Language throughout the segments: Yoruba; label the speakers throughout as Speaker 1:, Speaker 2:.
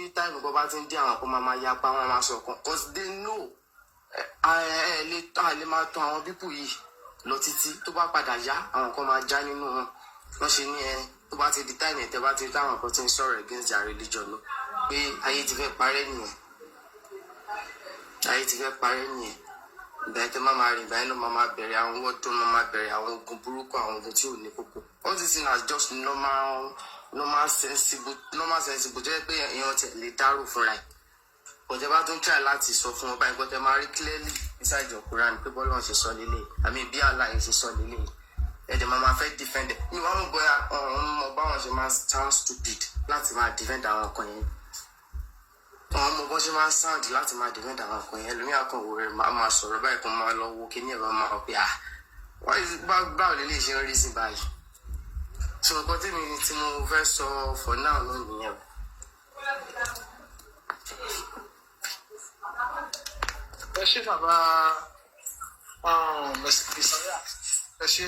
Speaker 1: time kan bá ti ń dé, àwọn kan máa máa yapa, wọn máa sọ kan, 'cause they know ẹ ẹ lè a lè máa tàn àwọn people yìí lọ títí. Tó bá padà yá, àwọn kan máa já nínú wọn. Wọ́n ṣe ní ẹ tó bá ti di time ẹ̀, tẹ́ bá ti rí táwọn kan ti ń sọ̀rọ̀ against their religion lọ, pé ayé ti fẹ́ parẹ́ nìyẹn, ayé ti fẹ́ parẹ́ nìyẹn. Ìgbà yẹn tẹ́ máa máa rìn, ìgbà yẹn ló máa máa bẹ̀rẹ̀ àwọn wọ́dún, máa máa bẹ̀rẹ̀ àwọn ogun burúkú, àwọn ogun tí ò ní kókó. All this thing are just normal sensible, normal sensible tó yẹ pé èèyàn tiẹ̀ lè dárò fúnra ẹ̀. Bọ̀dẹ̀ bá tún try láti sọ fún wọn báyìí, gbọ́dọ̀ máa rí clearly inside your Quran pé bọ́lá ṣe sọ lélẹ̀, àmì bí Allah yẹn ṣe sọ lélẹ̀, ẹ̀dẹ̀ máa máa fẹ́ defend ẹ̀. Mi wàá mọ̀ bóyá ọ̀hún mọ báwọn ṣe máa sound stupid láti máa defend àwọn kan yẹn. Àwọn ọmọ bọ́n ṣe máa ń sound láti máa defend àwọn kan yẹn. Ẹlòmíà kan wò rẹ̀, máa máa sọ̀rọ̀ báyìí, kan máa lọ wo kíní ẹ̀rọ, máa pè ah, báwo lè lè ṣe ń rí sí báyìí? So nǹkan tí mi tí mo fẹ́ sọ for now náà nìyẹn o.
Speaker 2: Ẹ ṣé, bàbá Ìsọyà, ẹ ṣé.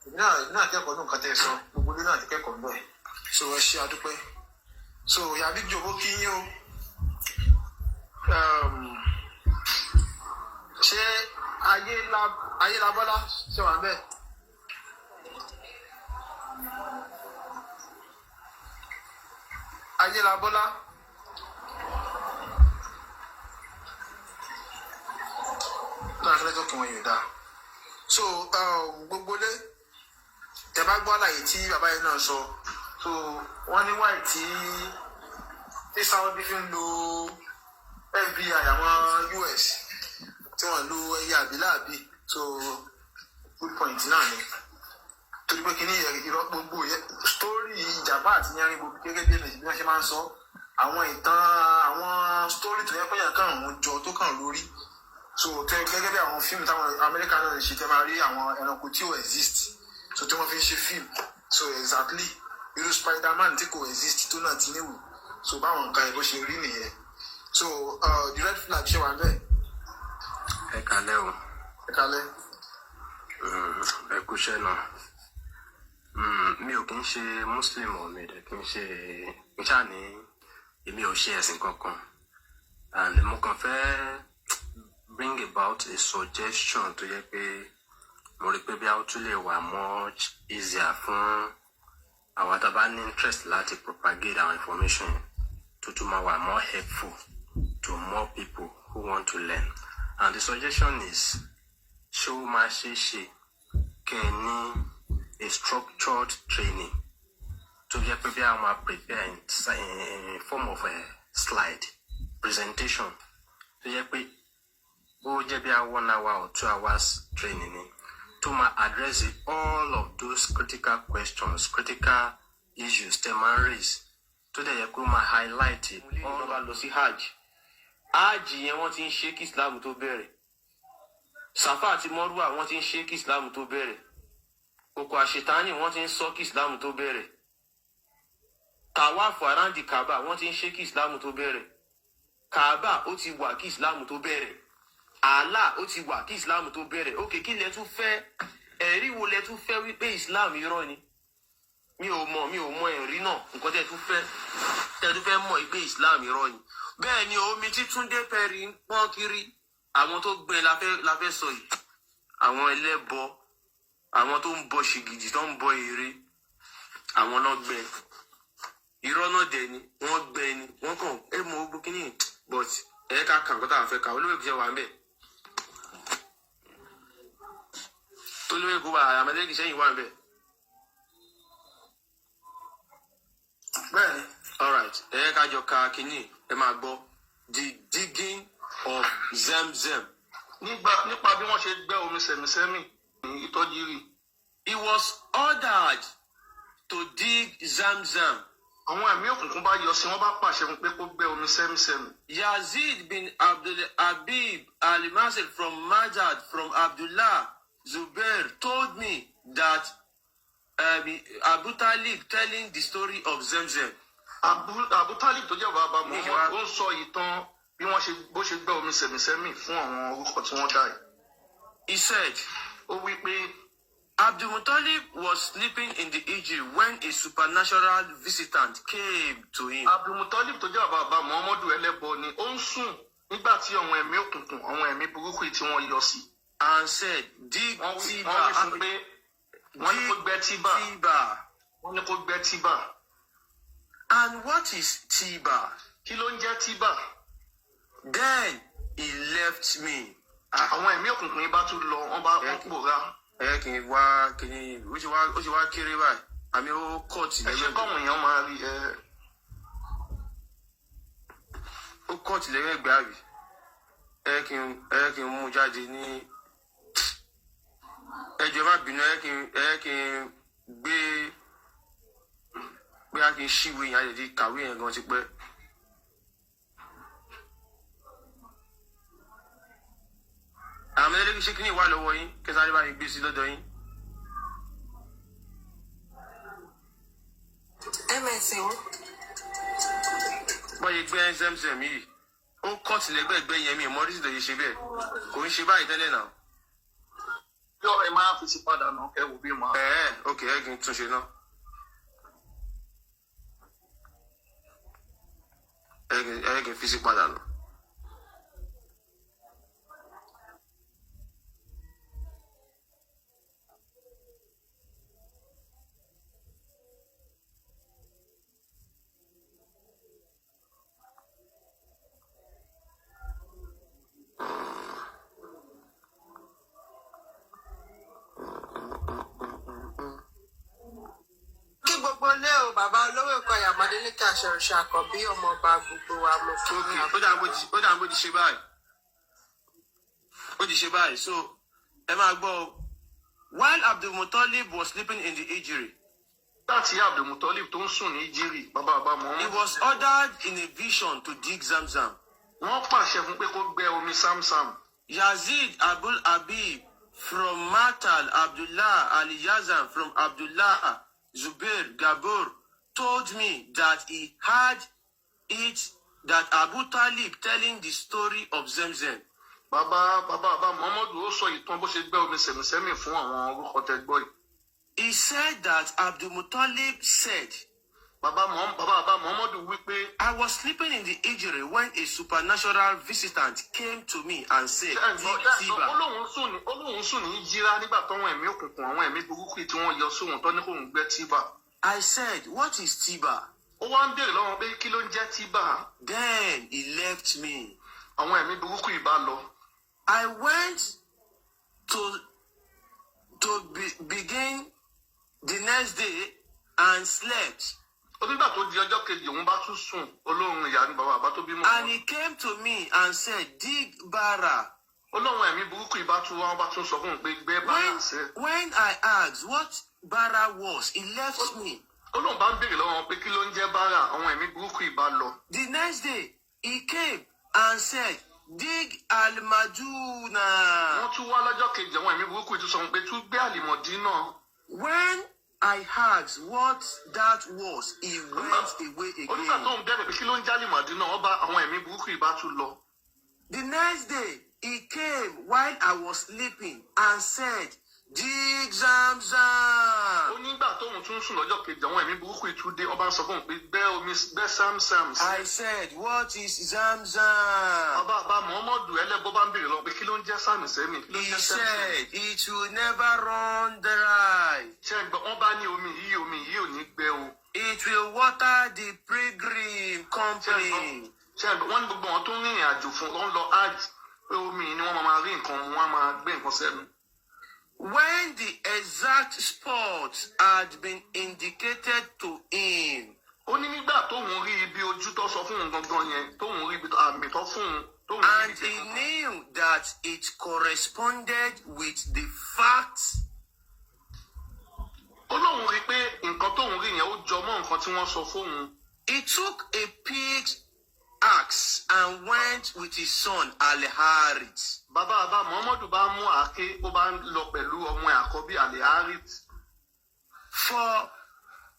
Speaker 2: Èmi náà kẹ́kọ̀ọ́ ní nǹkan tẹ́ ẹ sọ, gbogbo ilé náà ti kẹ́kọ̀ọ́ níbẹ̀. So ẹ ṣé, adúpẹ́. So yàbí jòwó kí yín o. Ṣé Ayélabọ́lá ṣe wà ń bẹ̀? Ayélabọ́lá. Náà kí lẹ́tọ̀ kí wọ́n yóò dáa. So gbogbo lé tẹ bá gbọ́ àlàyé tí bàbá yẹn náà sọ, so wọ́n ní wáì tí Saudi fi ń lo FBI àwọn US tí wọ́n lo ẹyẹ àbíláàbí. So good point náà ni, torí pé kíní irọ́ gbogbo story ìjàmbá àti yanrin gbogbo, gẹ́gẹ́ bí èmi bí wọ́n ṣe máa ń sọ àwọn ìtàn, àwọn story tó yẹ pé yàn kàn ń jọ tó kàn lórí. So tẹ gẹ́gẹ́ bí àwọn fíìmù táwọn Amẹ́ríkà náà ń ṣe, tẹ máa rí àwọn ẹranko tí ò exist, so tí wọ́n fi ń ṣe fíìmù. So exactly irú Spiderman tí kò exist tó náà ti níwò. So báwọn nǹkan ẹ̀ bó ṣe rí nìyẹn. So the red flag ṣe wà ń bẹ̀.
Speaker 3: Ẹ kalẹ́ o.
Speaker 2: Ẹ kalẹ́.
Speaker 3: Ẹ kúṣẹ́ náà. Mi ò kí ń ṣe Muslim o, mi dẹ̀ kí ń ṣe n ṣáà ní èmi ò ṣe ẹ̀sìn kankan, and mo kàn fẹ́ bring about a suggestion tó yẹ pé mo rí pé bí a ó tún lè wà much easier fún àwọn tá a bá ní interest láti propagate our information, tó tún máa wà more helpful to more people who want to learn. And the suggestion is, ṣé ó máa ṣeé ṣe kẹ́ ẹ ní a structured training tó jẹ́ pé bí a máa prepare in form of a slide presentation, tó jẹ́ pé ó jẹ́ bí a 1 hour or 2 hours training ni, tó máa address all of those critical questions, critical issues tẹ́ máa ń raise, tó dẹ̀ yẹ kó máa highlight
Speaker 4: all bá lọ sí hajj. Hajj yẹn, wọ́n ti ń ṣe kí Islam tó bẹ̀rẹ̀. Safa àti Mọ́rúwà, wọ́n ti ń ṣe kí Islam tó bẹ̀rẹ̀. Òkò àṣetánì, wọ́n ti ń sọ kí Islam tó bẹ̀rẹ̀. Tàwáàfù around the Kaaba, wọ́n ti ń ṣe kí Islam tó bẹ̀rẹ̀. Kaaba, ó ti wà kí Islam tó bẹ̀rẹ̀. Allah, ó ti wà kí Islam tó bẹ̀rẹ̀. Òkè, kí lẹ tún fẹ́? Ẹ̀rí wo lẹ tún fẹ́ wípé Islam irọ́ ni? Mi ò mọ̀, mi ò mọ ẹ̀rí náà. Nǹkan tẹ́ tún fẹ́, tẹ́ tún fẹ́ mọ̀ pé Islam irọ́ ni. Bẹ́ẹ̀ ni omi tí Túndé Perry ń pọ́n kiri, àwọn tó gbẹ la fẹ́ sọ yìí, àwọn ẹlẹ́bọ, àwọn tó ń bọ ṣìgìdì, tó ń bọ ère, àwọn náà gbẹ. Irọ́ náà dẹ̀ ni wọ́n gbẹ ni wọ́n kàn ẹ mọ ogbó kínní. But ẹ ká kà nǹkan tá a fẹ́ kà. Olóyè kò ṣe wà ń bẹ̀, olóyè kò wà àmọ́tẹ́kì sẹ́yìn wà ń bẹ̀.
Speaker 2: Bẹ́ẹ̀ni.
Speaker 4: Alright, ẹ ká jọ ka kínní, ẹ máa gbọ́ the digging of Zemzem.
Speaker 5: Nígbà nípa bí wọ́n ṣe gbẹ́ omi sẹ̀mísẹ́mì ní ìtọ́jírì.
Speaker 4: He was ordered to dig Zamzam.
Speaker 5: Àwọn ẹ̀mí òkùnkùn bá yọ sí, wọ́n bá pàṣẹ fún pé kó gbẹ́ omi sẹ́mísẹ́mì.
Speaker 4: Yazid bin Abdul Habib Al-Masir from Majad from Abdullah Zubair told me that Abu Talib telling the story of Zemzem.
Speaker 5: Abu Talib tó jẹ́ bàbá Muhammad, ó ń sọ ìtàn bí wọ́n ṣe bó ṣe gbẹ́ omi sẹ̀mísẹ́mì fún àwọn orúkọ tí wọ́n dá yìí.
Speaker 4: He said,
Speaker 5: Ó wí pé,
Speaker 4: Abdulmutalib was sleeping in the Hijri when a supernatural visitant came to him.
Speaker 5: Abdulmutalib tó jẹ́ bàbá bàbá Muhammadu, ẹlẹ́bọ ni. Ó ń sùn nígbà tí àwọn ẹ̀mí òkùnkùn, àwọn ẹ̀mí burúkú yìí tí wọ́n yọ sí.
Speaker 4: And said, "Dig
Speaker 5: Wọ́n wí fún
Speaker 4: Tiba,
Speaker 5: pé wọ́n ní kó gbẹ́ Tíbà.
Speaker 4: Tiba."
Speaker 5: Wọ́n ní kó gbẹ́ Tíbà.
Speaker 4: And what is Tiba?
Speaker 5: Kí ló ń jẹ́ Tíbà?
Speaker 4: Then he left me. Ah,
Speaker 5: Àwọn ẹ̀mí òkùnkùn yìí bá tún lọ, wọ́n bá wọ́n pòórá.
Speaker 4: Ẹ kì í wá kìíní, ó ti wá kéré báyìí. Àmì ó kọ̀ọ̀tì
Speaker 5: Ẹ ṣe
Speaker 4: lẹ́gbẹ̀ẹ́.
Speaker 5: kọ́wọn èèyàn máa rí ẹ.
Speaker 4: Ó kọ̀ọ̀tì lẹ́gbẹ̀ẹ́ àbí? Ẹ kì í mú jáde ní. Ẹ jọ̀ọ́, ẹ má bínú, ẹ kì í gbé bóyá kí n ṣíwèé yẹn, àyè ti kàwé yẹn gan ti pẹ́. Àmì ẹlẹ́gbẹ́, ṣé kíní wà lọ́wọ́ yín kẹsàn-án bá yín gbé sí lọ́dọ̀ yín?
Speaker 1: Ms o.
Speaker 4: Bọ́yẹ gbé Zamzam yìí, ó kọ́ọ̀tì lẹ́gbẹ̀ẹ́gbẹ́ yẹn. Mi ò mọ orí sì ṣe bẹ́ẹ̀, kò ń ṣe báyìí tẹ́lẹ̀ náà.
Speaker 5: Yọ ẹ máa fi sí padà náà, ẹ wò bí màá.
Speaker 4: Ẹ ẹ ok, ẹ kì í túnṣe náà. Ẹ kì í fi sí padà nù.
Speaker 1: Kí gbogbo ilé o. Bàbá olówó ẹ̀kọ́ àyàmọ́dé ní kí aṣọ̀rọ̀ṣọ̀ àkọ́bí ọmọọba, gbogbo wa mo kí.
Speaker 4: Ok, ó dà bó ti ṣe báyìí. Ó ti ṣe báyìí, so ẹ máa gbọ́ o. While Abdulmutalib was sleeping in the Hijri,
Speaker 5: Nígbà tí Abdulmutalib tó ń sùn ní Jírí, bàbá bàbá
Speaker 4: he
Speaker 5: Muhammadu,
Speaker 4: was ordered in a vision to dig Zamzam.
Speaker 5: Wọ́n pàṣẹ fún pé kó gbẹ́ omi Samsam.
Speaker 4: Yazid Abul Habib from Matal Abdullah Ali Yazan from Abdullah Zubair Gabor told me that he had it that Abu Talib telling the story of Zemzem.
Speaker 5: Bàbá bàbá bàbá Muhammadu, ó sọ ìtàn bó ṣe gbẹ́ omi sẹ̀mísẹ́mì fún àwọn orúkọ tẹ gbọ́ yìí.
Speaker 4: He said that Abdul Muttalib said,
Speaker 5: Bàbá bàbá bàbá Muhammadu wí pé,
Speaker 4: "I was sleeping in the Hijri when a supernatural visitant came to me and said,
Speaker 5: Ṣé ẹ gbọ́?
Speaker 4: 'Dig
Speaker 5: Ṣé ẹ gbọ́?
Speaker 4: Tiba.'"
Speaker 5: Ó lóun sùn ní jíra nígbà táwọn ẹ̀mí òkùnkùn, àwọn ẹ̀mí burúkú yìí tí wọ́n yọ sóhun tó ní kóun gbẹ́ Tíbà.
Speaker 4: I said, 'What is Tiba?'
Speaker 5: Ó wá ń béèrè lọ́wọ́ pé kí ló ń jẹ́ Tíbà.
Speaker 4: Then he left me.
Speaker 5: Àwọn ẹ̀mí burúkú yìí bá lọ.
Speaker 4: I went to begin the next day and slept.
Speaker 5: Ó nígbà tó di ọjọ́ kejì, òun bá tún sùn. Olóhùn ìyá ní bàbá bàbá tó bímọ.
Speaker 4: And he came to me and said, 'Dig Bara.'"
Speaker 5: Olóhùn ẹ̀mí burúkú yìí bá tún wá, wọ́n bá tún sọ fún un pé gbẹ́ Bara
Speaker 4: When,
Speaker 5: ṣe.
Speaker 4: when I asked what Bara was, he left me.
Speaker 5: Olóhùn bá ń béèrè lọ́wọ́ wọn pé kí ló ń jẹ́ Bara, àwọn ẹ̀mí burúkú yìí bá lọ.
Speaker 4: The next day, he came and said, 'Dig Al-Maduna.'
Speaker 5: Wọ́n tún wá lọ́jọ́ kejì, àwọn ẹ̀mí burúkú yìí tún sọ fún un pé tún gbé Àlìmọ̀dí náà.
Speaker 4: When I asked what that was, he went away
Speaker 5: Onígbà tó
Speaker 4: again.
Speaker 5: ń bẹ̀rẹ̀ pé kí ló ń jẹ́ Àlìmọ̀dí náà, wọ́n bá àwọn ẹ̀mí burúkú yìí bá tún lọ.
Speaker 4: The next day, he came while I was sleeping and said, 'Dig Zamzam.'
Speaker 5: Onígbà tóun tún sùn lọ́jọ́ kejì, àwọn ẹ̀mí burúkú yìí tún dé, wọ́n bá ń sọ fún un pé gbẹ́ omi, gbẹ́ Samsam sí.
Speaker 4: I said, 'What is Zamzam?'
Speaker 5: Bàbá bàbá Muhammadu ẹlẹ́bọ bá ń béèrè lọ pé kí ló ń jẹ́ sàmìsẹ́mì, kí ló ń
Speaker 4: He
Speaker 5: jẹ́ sẹ́mìsẹ́mì.
Speaker 4: said, 'It will never run dry.'
Speaker 5: Ṣé ẹ gbọ́? Wọ́n bá ní omi yìí ò ní gbẹ o.
Speaker 4: It will water the pilgrim
Speaker 5: Ṣé ẹ gbọ́?
Speaker 4: company."
Speaker 5: Ṣé ẹ gbọ́? Wọ́n ní gbogbo àwọn tó ń rìnrìn àjò fún wọn lọ hajj pé omi yìí ni wọ́n máa rí nǹkan mu, wọ́n á máa gbé nǹkan sẹ́nu.
Speaker 4: When the exact spot had been indicated to him,
Speaker 5: Ó ní nígbà tóun rí ibi ojú tó sọ fún òun gangan yẹn, tóun rí ibi àmì tó fún òun, tóun rí
Speaker 4: and
Speaker 5: ibi
Speaker 4: he knew that it corresponded with the facts,
Speaker 5: ó lóun rí pé nǹkan tóun rí yẹn, ó jọ mọ́ nǹkan tí wọ́n sọ fóun.
Speaker 4: he took a pig axe and went with his son Al-Harith
Speaker 5: Bàbá bàbá Muhammadu bá mú àáké, ó bá ń lọ pẹ̀lú ọmọ ẹ̀ àkọ́bí Al-Harith.
Speaker 4: For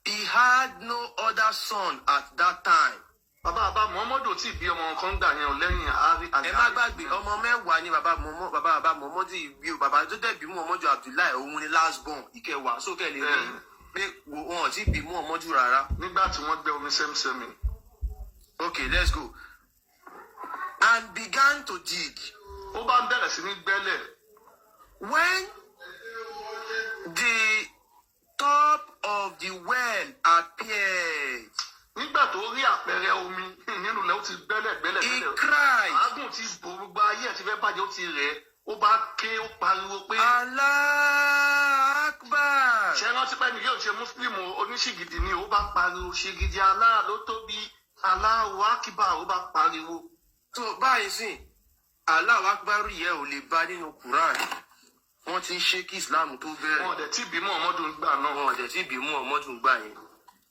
Speaker 4: he had no other son at that time.
Speaker 5: Bàbá bàbá Muhammadu tí ì bí ọmọ kan gbà yẹn o lẹ́yìn Ari.
Speaker 4: Ẹ má gbàgbé, ọmọ 10 ni bàbá mọmọ bàbá bàbá Muhammadu bí o. Bàbá tó dẹ̀ bí Muhammadu, Abdullahi, òun ni last born, ìkẹwàá sókè lè rí pé wọn ò tí bí Muhammadu rárá.
Speaker 5: Nígbà tí wọ́n gbẹ́ omi sẹ́mísẹ́mí.
Speaker 4: Okay, let's go. And began to dig.
Speaker 5: Ó bá ń bẹ̀rẹ̀ sí ní gbẹ́lẹ̀.
Speaker 4: When the top of the well appeared,
Speaker 5: Nígbà tó rí àpẹẹrẹ omi nínú ilẹ̀, ó ti gbẹ́lẹ̀ gbẹ́lẹ̀
Speaker 4: he
Speaker 5: gbẹ́lẹ̀.
Speaker 4: cried,
Speaker 5: Àágùn ti bò, gbogbo ayé ẹ̀ ti fẹ́ bàjẹ́, ó ti rẹ̀ ẹ́. Ó bá ké, ó pariwo pé,
Speaker 4: "Allah Akbar."
Speaker 5: Ṣe rántí pé ní yóò ṣe mùsùlùmí, oníṣìgìdì ni. Ó bá pariwo, "Ṣìgìdì Allah ló tóbi, Allahu Akbar." Ó bá pariwo.
Speaker 4: So báyìí sìn, Allahu Akbar yẹ ò lè bá nínú Quran. Wọ́n ti ń ṣe kí Islam tó bẹ̀rẹ̀.
Speaker 5: Wọn ò dẹ̀ tí bímọ ọmọdún gbà náà.
Speaker 4: Wọn ò dẹ̀ tí bí Muhammadu gbà yẹn.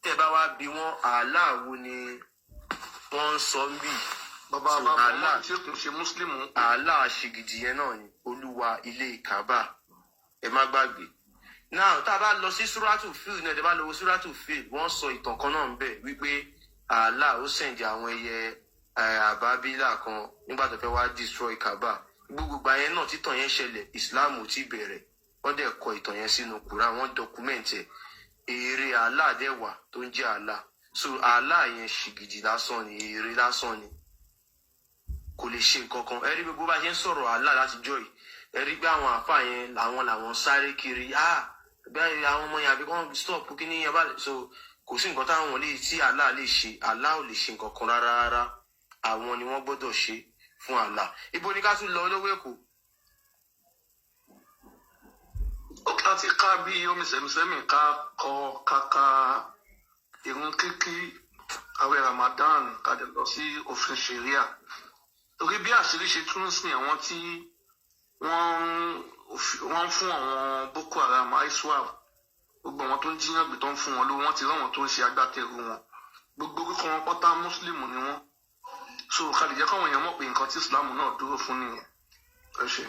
Speaker 4: Tẹ́ bá wá bí wọn, Allah wo ni wọ́n ń sọ ń bì?
Speaker 5: Bàbá
Speaker 4: So,
Speaker 5: bàbá
Speaker 4: Allah
Speaker 5: ọmọdún tí kò ṣe mùsùlùmí.
Speaker 4: Allah ṣìgìdì yẹn náà ni olúwa ilé Kaaba, ẹ má gbàgbé. Now, tá a bá lọ sí Suratu Fil náà, tẹ́ bá lọ wo Suratu Fil, wọ́n sọ ìtàn kan náà ń bẹ̀ wípé Allah ó send àwọn ẹyẹ àbábílà kan nígbà tó fẹ́ wá destroy Kaaba. Gbogbo ìgbà yẹn náà títàn yẹn ṣẹlẹ̀, Islam ò tí bẹ̀rẹ̀. Wọ́n dẹ̀ kọ ìtàn yẹn sínú Quran, wọ́n document ẹ̀. Èrè Allah dẹ̀ wà tó ń jẹ́ Allah. So Allah yẹn, ṣìgìdì lásán ni, èrè lásán ni, kò lè ṣe nǹkan kan. Ẹ rí gbogbo bá ṣe ń sọ̀rọ̀ Allah látijọ́ yìí, ẹ rí pé àwọn àfa yẹn làwọn sáré kiri, ah, bẹ́ẹ̀ àwọn ọmọ yẹn àbí kàn stop kí ní yẹn bá. So kò sí nǹkan táwọn lè tí Allah lè ṣe. Allah ò lè ṣe nǹkan kan rárá rárá. Àwọn ni wọ́n gbọ́dọ̀ ṣe fún Allah. Ibo ni ká tún lọ, olówó Èkó?
Speaker 5: Ó kí a ti ká bí omi sẹ̀mísẹ́mì, ká kọ kàkà ìrun kíkí, àwẹ̀ Ramadan, ká dẹ̀ lọ sí òfin ṣẹ̀ríà, torí bí àṣírí ṣe tún sìn àwọn tí wọ́n ń fún àwọn Boko Haram, ISWAP, gbogbo àwọn tó ń jíyàn gbé, tó ń fún wọn lówó, wọ́n ti rán àwọn tó ń ṣe agbátẹrù wọn. Gbogbo orúkọ wọn pátá, mùsùlùmí ni wọ́n. So ká lè jẹ́ káwọn èèyàn mọ̀ pé nǹkan tí Islam náà dúró fún nìyẹn. Ẹ ṣe.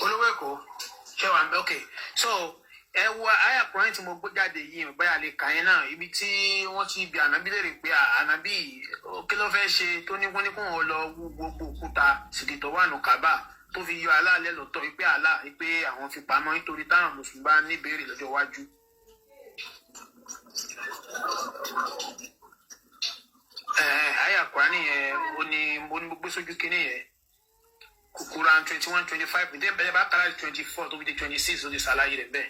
Speaker 2: Olówó Èkó, ṣé wà ń bẹ? Ok, so ẹ wo àyà Kùránì tí mo gbé jáde yìí, bóyá lè kà yín náà, ibi tí wọ́n ti bi ànábì léèrè pé ànábì, kí ló fẹ́ ṣe, tó ní wọ́n ní kó wọn lọ wú gbogbo òkúta sìgìtọ̀ wà nù kábà, tó fi yọ aláàlẹ́ lọ́tọ̀, wípé àlá wípé àwọn fi pamọ́ nítorí táwọn mùsùlùmí bá níbèrè lọ́jọ́ iwájú. Àyà Kùránì yẹn, ó ní mo gbé sójú kínní yẹn, Quran 21:25. Ǹjẹ́ bẹ́ẹ̀ bá kàrà 24 tó fi dé 26, ó ti ṣàlàyé rẹ̀ bẹ́ẹ̀.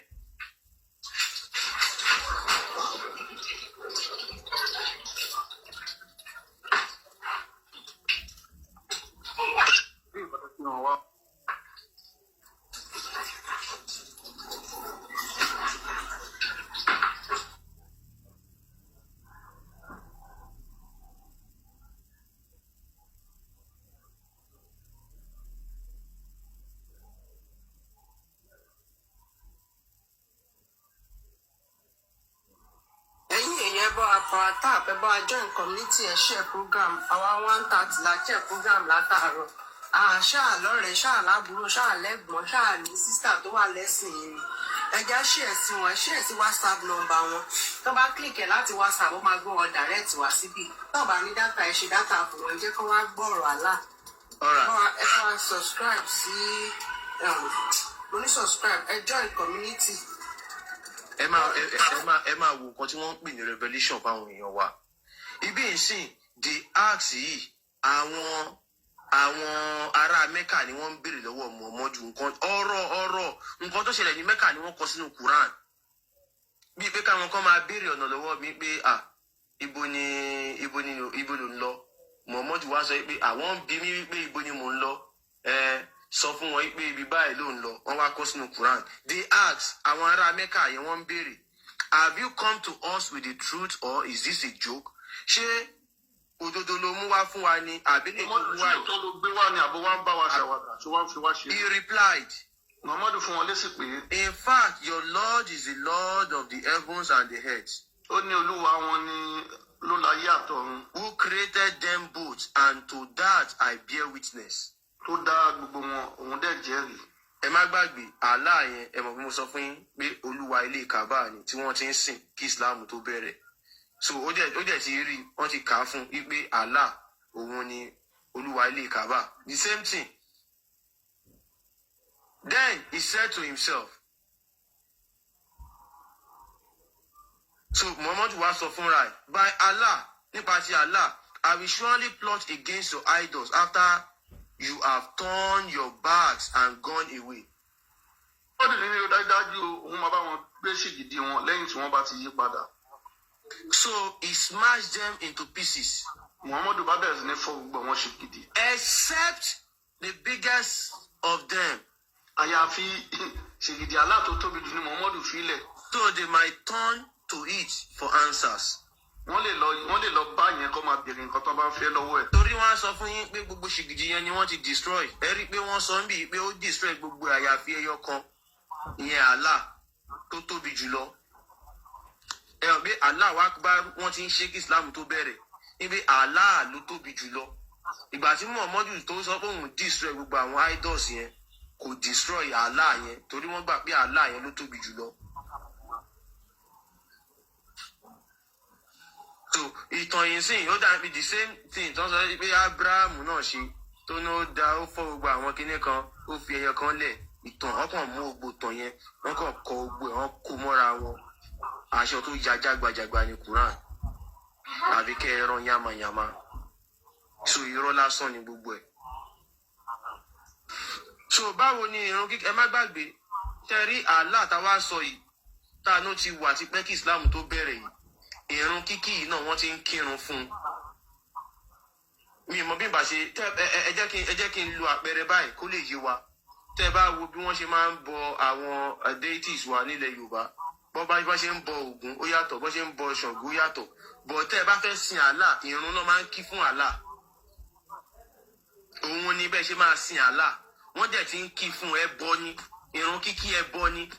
Speaker 1: Ẹ̀yin èèyàn, ẹ bá wa power tap, ẹ bá wa join community, ẹ share program. Àwa 1:30 la share program látàárọ̀. Ṣáà lọ́rẹ̀ẹ́, ṣáà lábúrò, ṣáà lẹ́gbọ̀n, ṣáà ní sister tó wà lẹ́sìn yìí ni. Ẹ já share sí wọn, share sí WhatsApp number wọn. Tó bá click ẹ̀ láti WhatsApp, ó máa gbé wọn direct wá síbí. Tó bá ní data, ẹ ṣe data fún wọn, ẹ jẹ́ kó wá gbọ́ ọ̀rọ̀ Allah. Ẹ bá wa subscribe sí, mo ní subscribe, ẹ join community.
Speaker 4: Ẹ máa wo nǹkan tí wọ́n ń pè ní revelation fáwọn èèyàn wa. Ibi ìsìn the ask yìí, àwọn ará Mẹ́kà ni wọ́n ń béèrè lọ́wọ́ Muhammadu nǹkan, ọ̀rọ̀ nǹkan tó ṣẹlẹ̀ ní Mẹ́kà ni wọ́n kọ sínú Quran, bíi pé káwọn kan máa béèrè ọ̀nà lọ́wọ́ mi pé, "Ah, ibo ni ibo ló ń lọ?" Muhammadu wá sọ pé àwọn ń bi mí wípé ibo ni mò ń lọ, ẹ sọ fún wọn pé ibi báyìí ló ń lọ. Wọ́n wá kọ sínú Quran. They ask, àwọn ará Mẹ́kà yẹn, wọ́n ń béèrè, "Have you come to us with the truth or is this a joke?" Ṣé òdodo ló mú wá fún wa ni àbí lè tó
Speaker 5: Muhammadu,
Speaker 4: mú wá
Speaker 5: ṣé
Speaker 4: yìí?
Speaker 5: òótọ́ ló gbé wá ni, àbó wá ń bá wa ṣàwàdà tí wọ́n ń fi wá ṣe?
Speaker 4: He replied,
Speaker 5: Muhammadu fún wọn lésì pé,
Speaker 4: "In fact, your Lord is the Lord of the heavens and the earth,
Speaker 5: ó ní olúwa wọn ni ló láyé àtọ̀run,
Speaker 4: who created them both, and to that I bear witness."
Speaker 5: tó dá gbogbo wọn, òun dẹ̀ jẹ́rìí.
Speaker 4: Ẹ má gbàgbé, Allah yẹn, ẹ mọ̀ bí mo sọ fún yín pé olúwa ilé Kaaba ni tí wọ́n ti ń sìn kí Islam tó bẹ̀rẹ̀. So ó dẹ̀ ti rí, wọ́n ti kà á fún wípé Allah òun ni olúwa ilé Kaaba. The same thing. Then he said to himself, so Muhammad wá sọ fúnra ẹ̀, "By Allah, nípa ti Allah, I will surely plot against your idols after you have turned your backs and gone away."
Speaker 5: Wọ́n dì ní dájúdájú, òun máa bá wọn gbé ṣìgìdì wọn lẹ́yìn tí wọ́n bá ti yí padà.
Speaker 4: So he smashed them into pieces,
Speaker 5: Muhammadu bá bẹ̀rẹ̀ sí ní fọ́ gbogbo àwọn ṣìgìdì,
Speaker 4: except the biggest of them,
Speaker 5: àyàfi ṣìgìdì Allah tó tóbi jù ní Muhammadu filẹ̀,
Speaker 4: so they might turn to it for answers.
Speaker 5: Wọ́n lè lọ bá yẹn kó máa béèrè nǹkan tó bá ń fẹ́ lọ́wọ́ ẹ̀.
Speaker 4: Torí wọ́n á sọ fún yín pé gbogbo ṣìgìdì yẹn ni wọ́n ti destroy. Ẹ rí i pé wọ́n sọ ń bì í pé ó destroy gbogbo àyàfi ẹyọ kan, ìyẹn Allah tó tóbi jùlọ. Ẹ hàn pé Allah wa bá wọ́n ti ń ṣe kí Islam tó bẹ̀rẹ̀ níbi Allah ló tóbi jùlọ. Ìgbà tí Muhammadu tó sọ pé òun destroy gbogbo àwọn idols yẹn, kò destroy Allah yẹn, torí wọ́n gbà pé Allah yẹn ló tóbi jùlọ. So ìtàn yìí sìn, ó dàbí the same thing tó ń sọ pé Abraham náà ṣe, tó ní ó da, ó fọ́ gbogbo àwọn kinní kan, ó fi ẹyọ kan lẹ̀. Ìtàn wọn kàn mú gbogbo ìtàn yẹn, wọ́n kàn kọ gbogbo ẹ̀, wọ́n kó mọ́ra wọn. Aṣọ tó ya jágbajàgba ní Quran, àbí kẹ́ ẹ rán yamayama. So irọ́ lásán ni gbogbo ẹ̀. So báwo ni ìrun kíkẹ́? Ẹ má gbàgbé tẹ́ rí Allah táwa sọ yìí, tá a ló ti wà tipẹ́ kí Islam tó bẹ̀rẹ̀ yìí, ìrun kíkí yìí náà wọ́n ti ń kírun fún un. Mi mọ bí n bá ṣe tẹ ẹ. Ẹ jẹ́ kí n lo àpẹẹrẹ báyìí kó lè yé wa. Tẹ́ bá wo bí wọ́n ṣe máa ń bọ àwọn deities wa nílẹ̀ Yorùbá, bọ́ bá ṣe ń bọ Ògún ó yàtọ̀, bọ́ ṣe ń bọ Ṣàngó ó yàtọ̀. Bọ̀ tẹ́ ẹ bá fẹ́ sin Allah, ìrun náà máa ń kí fún Allah. Òun ni bẹ́ẹ̀ ṣe máa sin Allah. Wọ́n dẹ̀ ti ń kí fún, ẹbọ ní ìrun kíkí, ẹbọ ní,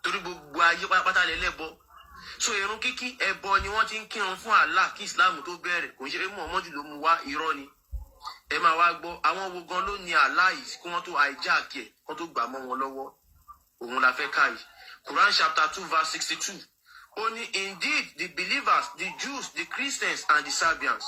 Speaker 4: torí gbogbo ayé pátápátá lẹ́lẹ́bọ. So ìrun kíkí ẹbọ ni, wọ́n ti ń kírun fún Allah kí Islam tó bẹ̀rẹ̀. Kò ń ṣe pé Muhammadu ló mú wá, irọ́ ni. Ẹ máa wá gbọ́, àwọn wo gan ló ní Allah yìí kí wọ́n tó hijack ẹ̀, kí wọ́n tó gbà mọ́ wọn lọ́wọ́? Òun la fẹ́ ká yìí. Quran chapter 2 verse 62, ó ní, "Indeed, the believers, the Jews, the Christians and the Sabians,"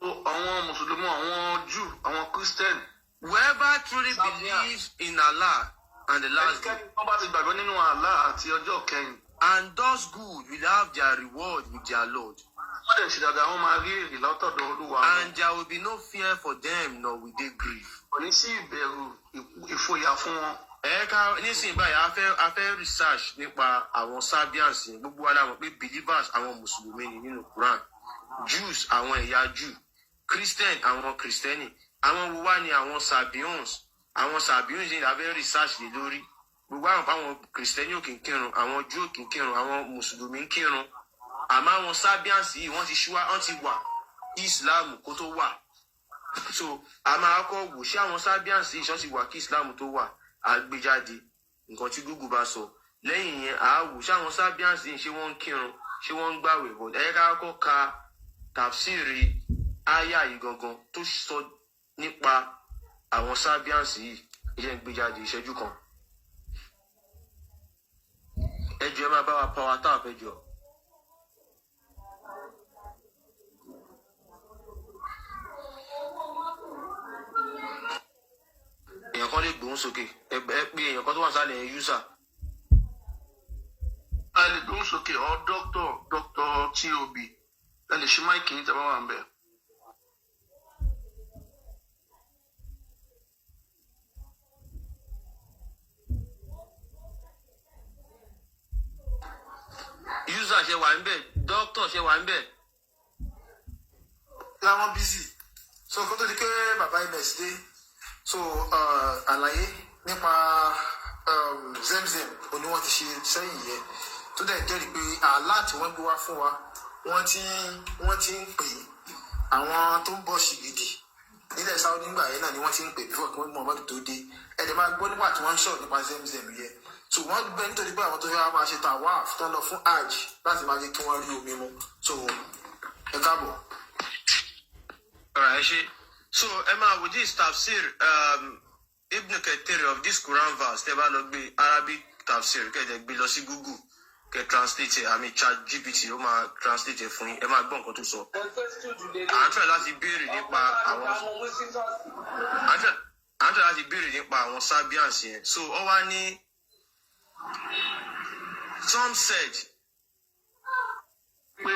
Speaker 5: So àwọn Mùsùlùmí, àwọn Júù, àwọn Christian,
Speaker 4: "whoever truly
Speaker 5: Sabians,
Speaker 4: believes in Allah and the last day
Speaker 5: ẹnikẹ́ni tó bá ti gbàgbọ́ nínú Allah àti ọjọ́ kẹyìn,
Speaker 4: and does good will have their reward with their Lord,
Speaker 5: wọ́n dẹ̀ ṣe dáadáa, wọ́n máa rí èrè látọ̀dọ̀ Olúwa wọn.
Speaker 4: and there will be no fear for them nor will they grieve."
Speaker 5: Kò ní sí ìbẹ̀rù, ìfòyà fún wọn.
Speaker 4: Ẹ ká nísìnyí báyìí, a fẹ́ research nípa àwọn Sabians yẹn. Gbogbo wa la mọ̀ pé believers, àwọn Mùsùlùmí ni nínú Quran. Jews, àwọn ẹ̀yà Jew. Christian, àwọn Kristẹni. Àwọn wo wá ni àwọn Sabians? Àwọn Sabians ni a fẹ́ research lé lórí. Gbogbo àwọn àwọn Kristẹni ò kì í kírun, àwọn Jew ò kì í kírun, àwọn Mùsùlùmí ń kírun, àmọ́ àwọn Sabians yìí, wọ́n ti ṣíwá, wọ́n ti wà kí Islam kó tó wà. So a máa kọ́ wò, ṣé àwọn Sabians yìí ṣọ́ ti wà kí Islam tó wà? Á gbé jáde nǹkan tí Google bá sọ. Lẹ́yìn yẹn, à á wò, ṣé àwọn Sabians yìí, ṣé wọ́n ń kírun, ṣé wọ́n ń gbàwẹ̀? Bọ̀ ẹ ká kọ́ ka tafsiri aya yìí gangan tó sọ nípa àwọn Sabians yìí. Ẹ jẹ́ n gbé jáde, ìṣẹ́jú kan. Ẹ jọ̀ọ́, ẹ máa bá wa power tap, ẹ jọ̀ọ́. Èèyàn kan lè gbóhùn sókè. Ẹ pé èèyàn kan tó wà sálẹ̀ yẹn, user.
Speaker 5: Ẹ lè gbóhùn sókè ọ, Dr Tob, ẹ lè ṣí mic yín tẹ́ bá wà ń bẹ̀.
Speaker 4: User, ṣe wà ń bẹ̀? Doctor, ṣe wà ń bẹ̀?
Speaker 2: Láwọn busy. So kó tó di pé bàbá ms dé, so àlàyé nípa Zemzem òní wọ́n ti ṣe sẹ́yìn yẹn, tó dẹ̀ jẹ́rìí pé àlá tí wọ́n gbé wá fún wa, wọ́n ti ń pè é. Àwọn tó ń bọ̀ ṣìgìdì nílẹ̀ Saudi nígbà yẹn náà ni wọ́n ti ń pè before kí wọ́n mú ọmọdé tó dé. Ẹ̀dẹ̀ máa gbọ́ nígbà tí wọ́n ń sọ̀rọ̀ nípa Zemzem yẹn. So wọ́n gbẹ nítorí pé àwọn tó fẹ́ wá máa ṣe tawaf, tó ń lọ fún hajj, láti máa jẹ́ kí wọ́n rí omi mu. So ẹ káàbọ̀.
Speaker 4: Alright, ẹ ṣe. So ẹ máa wo this tafsir Ibn Kathir of this Quran verse. Tẹ́ bá lọ gbé Arabic tafsir, kẹ́ẹ̀dẹ̀ gbé lọ sí Google, Kẹ translate ẹ, àmì Chat GPT ó máa translate ẹ fún yín. Ẹ máa gbọ́ nǹkan tó sọ. À ń try láti béèrè nípa àwọn à ń try láti béèrè nípa àwọn Sabians yẹn. So ó wá ní, some said
Speaker 5: pé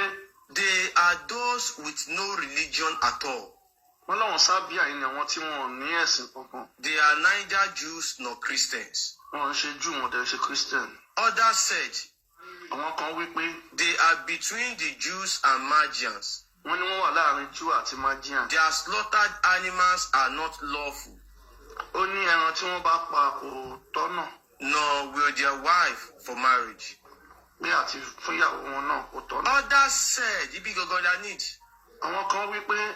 Speaker 4: they are those with no religion at all.
Speaker 5: Wọ́n láwọn Sábíà yìí ni àwọn tí wọn ò ní ẹ̀sìn kankan.
Speaker 4: They are neither Jews nor Christians.
Speaker 5: Wọn ń ṣe Júù, wọn dẹ̀ ṣe Christian.
Speaker 4: Others said
Speaker 5: Àwọn kan wí pé
Speaker 4: they are between the Jews and Magians.
Speaker 5: Wọ́n ní wọ́n wà láàrin Júù àti Magian.
Speaker 4: Their slaughtered animals are not lawful,
Speaker 5: Ó ní ẹran tí wọ́n bá pa kò tọ́nà,
Speaker 4: nor will their wife for marriage.
Speaker 5: pé àti fúnyàwó wọn náà kò tọ́nà.
Speaker 4: Others said, ibi gangan la need.
Speaker 5: Àwọn kan wí pé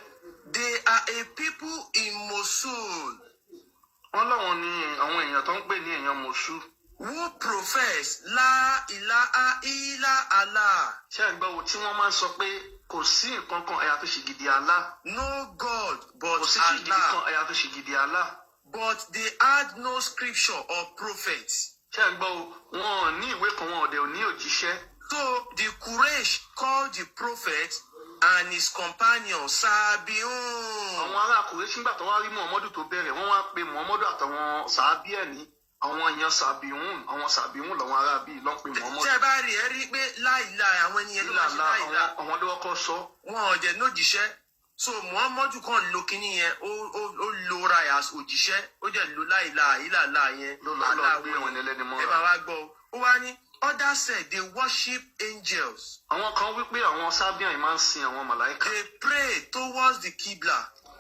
Speaker 4: They are a people in Mosul
Speaker 5: wọ́n láwọn ní àwọn èèyàn tó ń pè ní èèyàn Mosul
Speaker 4: who profess La ilaha illa Allah,
Speaker 5: Ṣé ẹ̀ ń gbọ́ wo tí wọ́n máa ń sọ pé kò sí nǹkan kan àyàfi ṣìgìdì Allah,
Speaker 4: no God
Speaker 5: kò
Speaker 4: but
Speaker 5: sí ṣìgìdì kan
Speaker 4: Allah,
Speaker 5: àyàfi ṣìgìdì Allah.
Speaker 4: but they had no scripture or prophet.
Speaker 5: Ṣé ẹ̀ ń gbọ́ wo, wọn ò ní ìwé kan, wọn ò dẹ̀ ní òjíṣẹ́.
Speaker 4: So the Quraysh called the prophet and his companion Sabiun.
Speaker 5: Àwọn ará Kùrẹ́ṣì, nígbà tó wá rí Muhammadu tó bẹ̀rẹ̀, wọ́n wá pe Muhammadu àtàwọn sàábí ẹ̀ ní àwọn èèyàn Sàbíhùn. Àwọn Sàbíhùn làwọn ará bíi ló ń pe Muhammadu.
Speaker 4: Tẹ́ ẹ bá rí, ẹ rí pé láìláì àwọn ènìyàn ló máa ṣe
Speaker 5: ìlàlá
Speaker 4: láìláì.
Speaker 5: Àwọn ló kọ́kọ́ sọ.
Speaker 4: Wọn ò dẹ̀ nójíṣẹ́. So Muhammadu kàn lo kinní yẹn, ó lo ra ẹ̀ as òjíṣẹ́, ó dẹ̀ lo láìláì ìlàlá yẹn.
Speaker 5: Ló lọ lọ gbé wọn ẹlẹ́ni
Speaker 4: Ẹ
Speaker 5: mọ́ra.
Speaker 4: máa wá gbọ́ o. Ó wá ní, others said they worship angels.
Speaker 5: Àwọn kan wí pé àwọn Sábíàn yìí máa ń sin àwọn màláìka.
Speaker 4: They pray towards the Qibla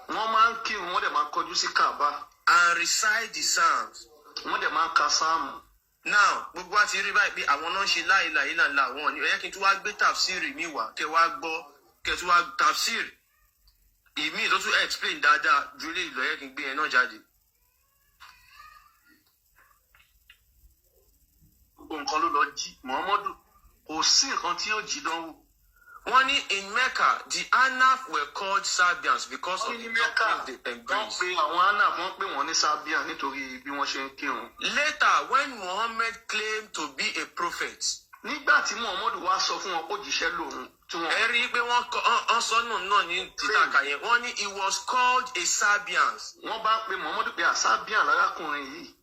Speaker 5: Wọ́n máa ń kírun, wọ́n dẹ̀ máa ń kọjú sí Kaaba,
Speaker 4: and recite the Psalms.
Speaker 5: wọ́n dẹ̀ máa ń ka sáàmù.
Speaker 4: Now, gbogbo wa ti rí báyìí pé àwọn náà ń ṣe láìláì ìlànà wọn ni. Ẹ jẹ́ kí n tún wá gbé tafsir mi wá, kẹ wá gbọ́, kẹ tún wá tafsir ìmí tó tún explain dáadáa ju ilé ìlọ. Ẹ kí n gbé yẹn náà jáde.
Speaker 5: Gbogbo nǹkan ló lọ jí Muhammadu, kò sí nǹkan tí yóò jí dánwò.
Speaker 4: Wọ́n ní in Mecca, the Anaf were called Sabians because of
Speaker 5: Wọ́n ní
Speaker 4: the
Speaker 5: Mecca,
Speaker 4: doctrines they
Speaker 5: wọ́n
Speaker 4: embraced.
Speaker 5: pe àwọn Anaf, wọ́n pè wọ́n ní Sábíàn nítorí bí wọ́n ṣe ń kírun.
Speaker 4: Later, when Muhammad claimed to be a prophet,
Speaker 5: Nígbà tí Muhammadu wá sọ fún wọn kó jíṣẹ́ lòun tí wọ́n
Speaker 4: ẹ rí i pé wọ́n kọ ọ́n sọ́nù náà ní títàkà yẹn, wọ́n ní he was called a Sabians
Speaker 5: Wọ́n bá pe Muhammadu pé àsábíàn lárákùnrin yìí,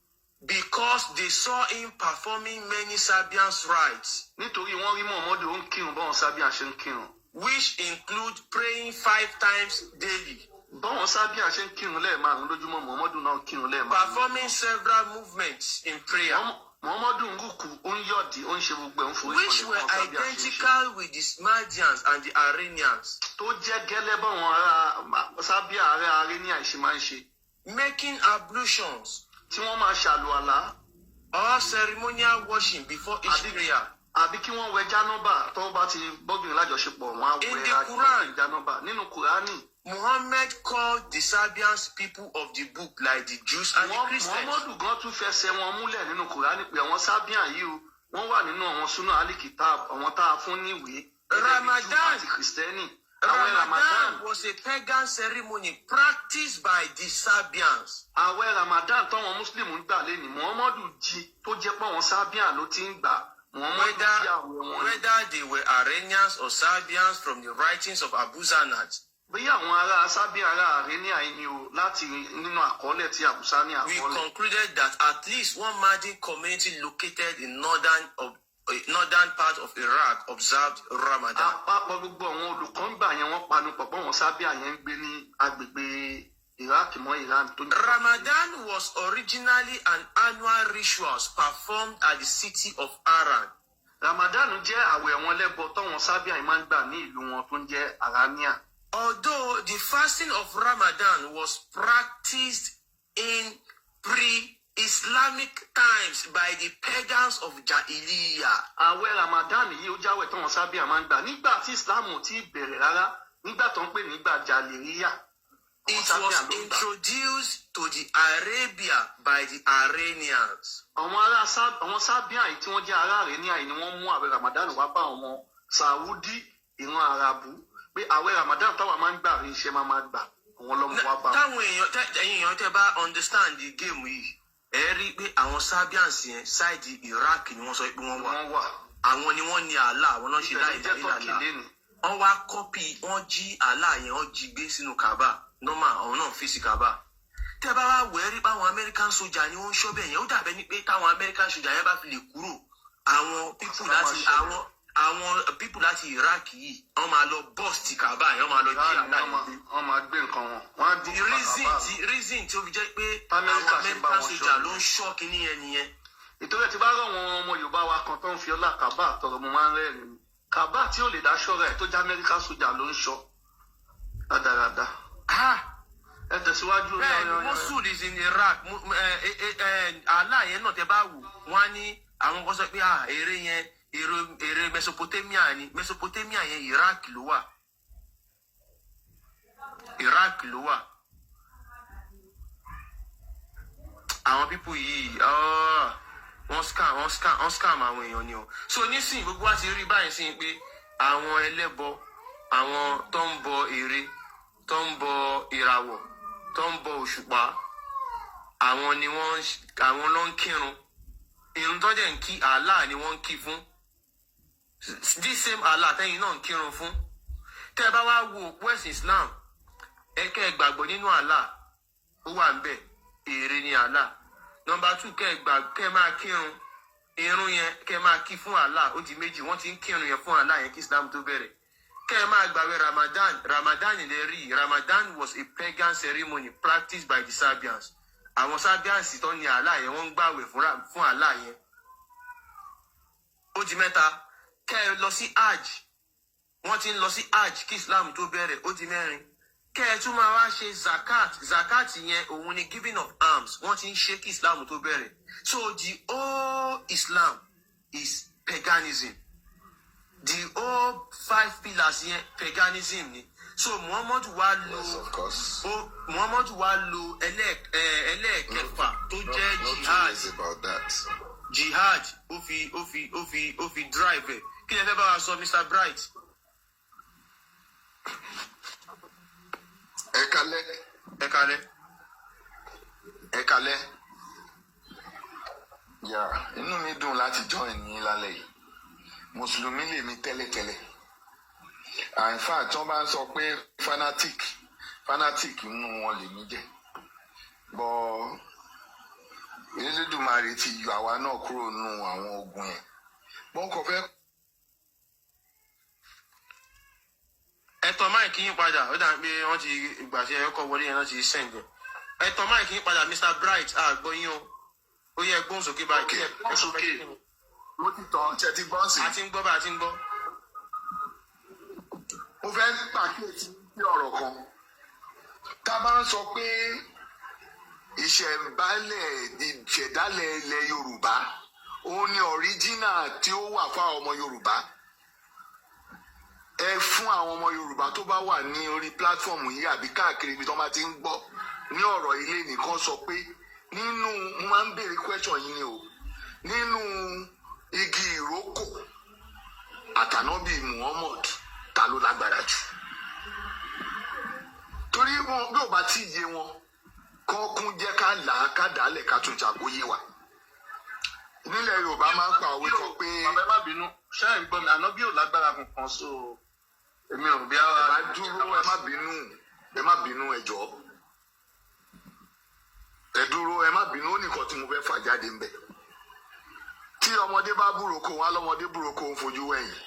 Speaker 4: because they saw him performing many Sabians rites,
Speaker 5: nítorí wọ́n rí Muhammadu ó ń kírun báwọn Sábíàn ṣe ń kírun,
Speaker 4: which include praying five times daily,
Speaker 5: báwọn Sábíàn ṣe ń kírun lẹ́ẹ̀márùn lójúmọ́, Muhammadu náà kírun lẹ́ẹ̀márùn.
Speaker 4: performing several movements in prayer,
Speaker 5: Muhammadu ń rúkú, ó ń yọ̀dí, ó ń ṣe gbogbo ẹ̀, ń forí
Speaker 4: which
Speaker 5: kanlẹ̀
Speaker 4: were
Speaker 5: báwọn Sábíàn ṣe ń ṣe,
Speaker 4: identical with the Smagians and the Iranians,
Speaker 5: tó jẹ́ gẹ́lẹ́ báwọn ará Sábíà, ará Aréníà ṣe máa ń ṣe,
Speaker 4: making ablutions
Speaker 5: tí wọ́n máa ṣàlùwàlá
Speaker 4: or ceremonial washing before each prayer.
Speaker 5: Àbí kí wọ́n wẹ jánọ́bà tó bá ti bọ́bìnrin lájọṣepọ̀, wọ́n á
Speaker 4: In
Speaker 5: wẹ
Speaker 4: the Quran,
Speaker 5: jánọ́bà. Nínú Kùránì,
Speaker 4: Muhammad called the Sabians people of the book, like the Jews and the Christians.
Speaker 5: Muhammadu gan tún fẹsẹ̀ wọn múlẹ̀ nínú Kùránì pé àwọn Sábíàn yìí o, wọ́n wà nínú àwọn súnà alikitab, àwọn tá a fún níwèé gẹ́gẹ́ bí Júù
Speaker 4: Ramadan
Speaker 5: àti Kìrìsìtẹ́nì. Àwẹ̀
Speaker 4: Ramadan
Speaker 5: Ramadan
Speaker 4: was a pagan ceremony practiced by the Sabians.
Speaker 5: Àwẹ̀ Ramadan táwọn Muslim ń gbà lẹ́nu, Muhammadu jí, tó jẹ́ pé àwọn Sábíàn ló ti ń gbà. Muhammadu
Speaker 4: Whether,
Speaker 5: jí àwẹ̀ wọn ni.
Speaker 4: whether they were Iranians or Sabians, from the writings of Abu Zanat,
Speaker 5: Bóyá àwọn ará Sábíàn, ará Àréníà yìí ni o, láti nínú àkọọ́lẹ̀ tí Àbùsá ní
Speaker 4: we
Speaker 5: àkọọ́lẹ̀.
Speaker 4: concluded that at least one Mahdi community located in northern part of Iraq observed Ramadan.
Speaker 5: Àpapọ̀ gbogbo àwọn olùkọ́ ń gbà yẹn, wọ́n panupọ̀ pé àwọn Sábíà yẹn ń gbé ní agbègbè Iraq mọ́ Iran tó ní.
Speaker 4: Ramadan was originally an annual ritual performed at the city of Haran.
Speaker 5: Ramadan jẹ́ àwẹ̀ wọn lẹ́bọ táwọn Sábíà yìí máa ń gbà ní ìlú wọn tó ń jẹ́ Arania.
Speaker 4: Although the fasting of Ramadan was practiced in pre-Islamic times by the pagans of Jahiliyyah,
Speaker 5: Àwẹ̀ Ramadan yìí, ó jáwẹ̀ táwọn Sábíà máa ń gbà nígbà tí Islam ò tí ì bẹ̀rẹ̀ rárá, nígbà tó ń pè nígbà Jàlíríyà. Àwọn
Speaker 4: it was
Speaker 5: Sábíà ló ń gbà.
Speaker 4: introduced to the Arabia by the Iranians.
Speaker 5: Àwọn ará àwọn Sábíà yìí tí wọ́n jẹ́ ará Arania yìí ni wọ́n mú àwẹ̀ Ramadan wá bá àwọn Sàwúdí, ìran Àràbù, pé àwẹ̀ Ramadan táwa máa ń gbà rí iṣẹ́ máa gbà, àwọn lọ́mọ wá bá wọn.
Speaker 4: Táwọn èèyàn ẹ̀yin èèyàn tẹ́ bá understand the game yìí, ẹ rí i pé àwọn Sabians yẹn, side Iraq ni wọ́n sọ pé wọ́n wà.
Speaker 5: Wọ́n wà.
Speaker 4: Àwọn ni wọ́n ní Allah, àwọn náà ṣe
Speaker 5: Ibẹ̀ ló
Speaker 4: láì
Speaker 5: jẹ́
Speaker 4: láì
Speaker 5: Turkey
Speaker 4: lálá.
Speaker 5: lénìí.
Speaker 4: Wọ́n wá copy, wọ́n jí Allah yẹn, wọ́n jí gbé sínú Kaaba. Normal, àwọn náà fi sí Kaaba. Tẹ́ bá wá wẹ̀ rí báwọn American soldier ni wọ́n ń ṣọ́ bẹ̀ yẹn, ó dàbẹ́ ni pé táwọn American soldier yẹn bá fi lè kúrò, àwọn people láti àwọn people láti Iraq yìí, wọ́n máa lọ burst Kaaba yẹn, wọ́n máa lọ jí
Speaker 5: Iran
Speaker 4: Allah
Speaker 5: ni wọ́n
Speaker 4: yẹn gbé.
Speaker 5: wọ́n máa gbé nǹkan wọn, wọ́n á
Speaker 4: The
Speaker 5: dúró
Speaker 4: reason
Speaker 5: Kaaba.
Speaker 4: tí reason tí ó fi jẹ́ pé àwọn
Speaker 5: Amẹ́ríkà ṣe ń bá
Speaker 4: American
Speaker 5: wọn
Speaker 4: soldier
Speaker 5: ṣọ́
Speaker 4: ló ń ṣọ́ kínní yẹn nìyẹn.
Speaker 5: Ìtòrí ẹ̀ tí bá rọ̀ wọn ọmọ Yorùbá wa kan tó ń fi ọlá Kaaba tọrọ, mo máa ń rẹ́rìn-ín. Kaaba tí ò lè dá ṣọ́ra ẹ̀, tó jẹ́ Amẹ́ríkà sójà ló ń ṣọ́ rádaràda.
Speaker 4: Ah!
Speaker 5: Ẹ tẹ̀síwájú.
Speaker 4: Bẹ́ẹ̀ ni, Mosul is in Iraq. Allah yẹn náà, tẹ bá wò, wọ́n á ní àwọn kan sọ pé, ah, ère yẹn, ère Mesopotamia ni. Mesopotamia yẹn, Iraq ló wà, Iraq ló wà. Àwọn people yìí, ah, wọ́n scam àwọn èèyàn ni o. So nísìnyí, gbogbo wa ti rí báyìí sí pé àwọn ẹlẹ́bọ, àwọn tó ń bọ ère, tó ń bọ ìràwọ̀, tó ń bọ òṣùpá, àwọn ni wọ́n àwọn ló ń kírun. Irun tó dẹ̀ ń kí, Allah ni wọ́n ń kí fún. This same Allah tẹ́yìn náà ń kírun fún. Tẹ́ ẹ bá wá wo òpó ẹ̀sìn Islam, ẹ kẹ́ ẹ gbàgbọ́ nínú Allah, ó wà ń bẹ̀, ère ni Allah. Number two, kẹ́ ẹ gbà kẹ́ ẹ máa kírun, irun yẹn kẹ́ ẹ máa kí fún Allah, ó di méjì. Wọ́n ti ń kírun yẹn fún Allah yẹn kí Islam tó bẹ̀rẹ̀. Kẹ́ ẹ máa gbàwẹ̀ Ramadan. Ramadan lè rí, Ramadan was a pagan ceremony practiced by the Sabians. Àwọn Sabians tó ní Allah yẹn, wọ́n ń gbàwẹ̀ fún Allah yẹn. Ó di mẹ́ta. Kẹ́ ẹ lọ sí Hajj, wọ́n ti ń lọ sí Hajj kí Islam tó bẹ̀rẹ̀. Ó di mẹ́rin. Kẹ́ ẹ tún máa wá ṣe zakat. Zakat yẹn, òun ni giving of alms. Wọ́n ti ń ṣe kí Islam tó bẹ̀rẹ̀. So the whole Islam is paganism. The whole five pillars yẹn, paganism ni. So Muhammadu wá lo
Speaker 6: Yes, of course.
Speaker 4: ó Muhammadu wá lo ẹlẹ́ẹ̀kẹfà tó jẹ́
Speaker 6: No two
Speaker 4: jihad.
Speaker 6: ways about that.
Speaker 4: Jihad, ó fi drive ẹ̀. Kí lẹ fẹ́ bá wa sọ, Mr Bright?
Speaker 6: Ẹ kalẹ́.
Speaker 4: Ẹ kalẹ̀.
Speaker 6: Ẹ kalẹ́. Yà, inú mi dùn láti join yín lálẹ́ yìí. Mùsùlùmí lèmi tẹ́lẹ̀tẹ́lẹ̀. And in fact, tí wọ́n bá ń sọ pé fanatic, fanatic nínú wọn lèmi jẹ́. But Elédùmarè ti yọ àwa náà kúrò nínú àwọn ogun yẹn. Wọ́n kò fẹ́
Speaker 4: Ẹ tọ mic yín padà. Ó dàbí pé wọ́n ti ìgbà tí ẹ kọ́ wọlé yẹn náà ti send ẹ. Ẹ tọ mic yín padà, Mr Bright. Àgbọ̀ yín o. Ó yẹ gbóhùn sókè báyìí.
Speaker 6: Okay.
Speaker 4: Ẹ sọ pé kí ni?
Speaker 6: Mo ti tàn ṣe ti gbọ́n sí.
Speaker 4: A ti ń gbọ́ bá a ti ń gbọ́.
Speaker 6: Mo fẹ́ pàkíyèsí sí ọ̀rọ̀ kan. Tá a bá ń sọ pé ìṣẹ̀ǹbálẹ̀, ìṣẹ̀dálẹ̀ ilẹ̀ Yorùbá, òun ni original tí ó wà fún àwọn ọmọ Yorùbá. Ẹ fún àwọn ọmọ Yorùbá tó bá wà ní orí platform yìí àbí káàkiri ibi tó bá ti ń gbọ́ ní ọ̀rọ̀ ilé nìkan sọ pé nínú, mo máa ń béèrè question yìí ni o, nínú igi ìrókò àtànábì Muhammad, ta ló lágbára jù? Torí wọn bí ò bá tí ì yé wọn kọ́ kún, jẹ́ ká là á, ká dàálẹ̀, ká tún jà kó yé wa. Nílẹ̀ Yorùbá máa ń pa òwe kan pé
Speaker 5: Bàbá, ẹ má bínú, ṣé ẹ̀ ń gbọ́ mi? Ànábì ò lágbára kankan, so èmi ò bí ara.
Speaker 6: Ẹ bá dúró, ẹ má bínú, ẹ má bínú, ẹ jọ̀ọ́, ẹ dúró, ẹ má bínú. Ó nìkan tí mo fẹ́ fà jáde ńbẹ̀. Tí ọmọdé bá búroko, wọn á lọ́mọdé búroko ń fojú wẹ̀yìn.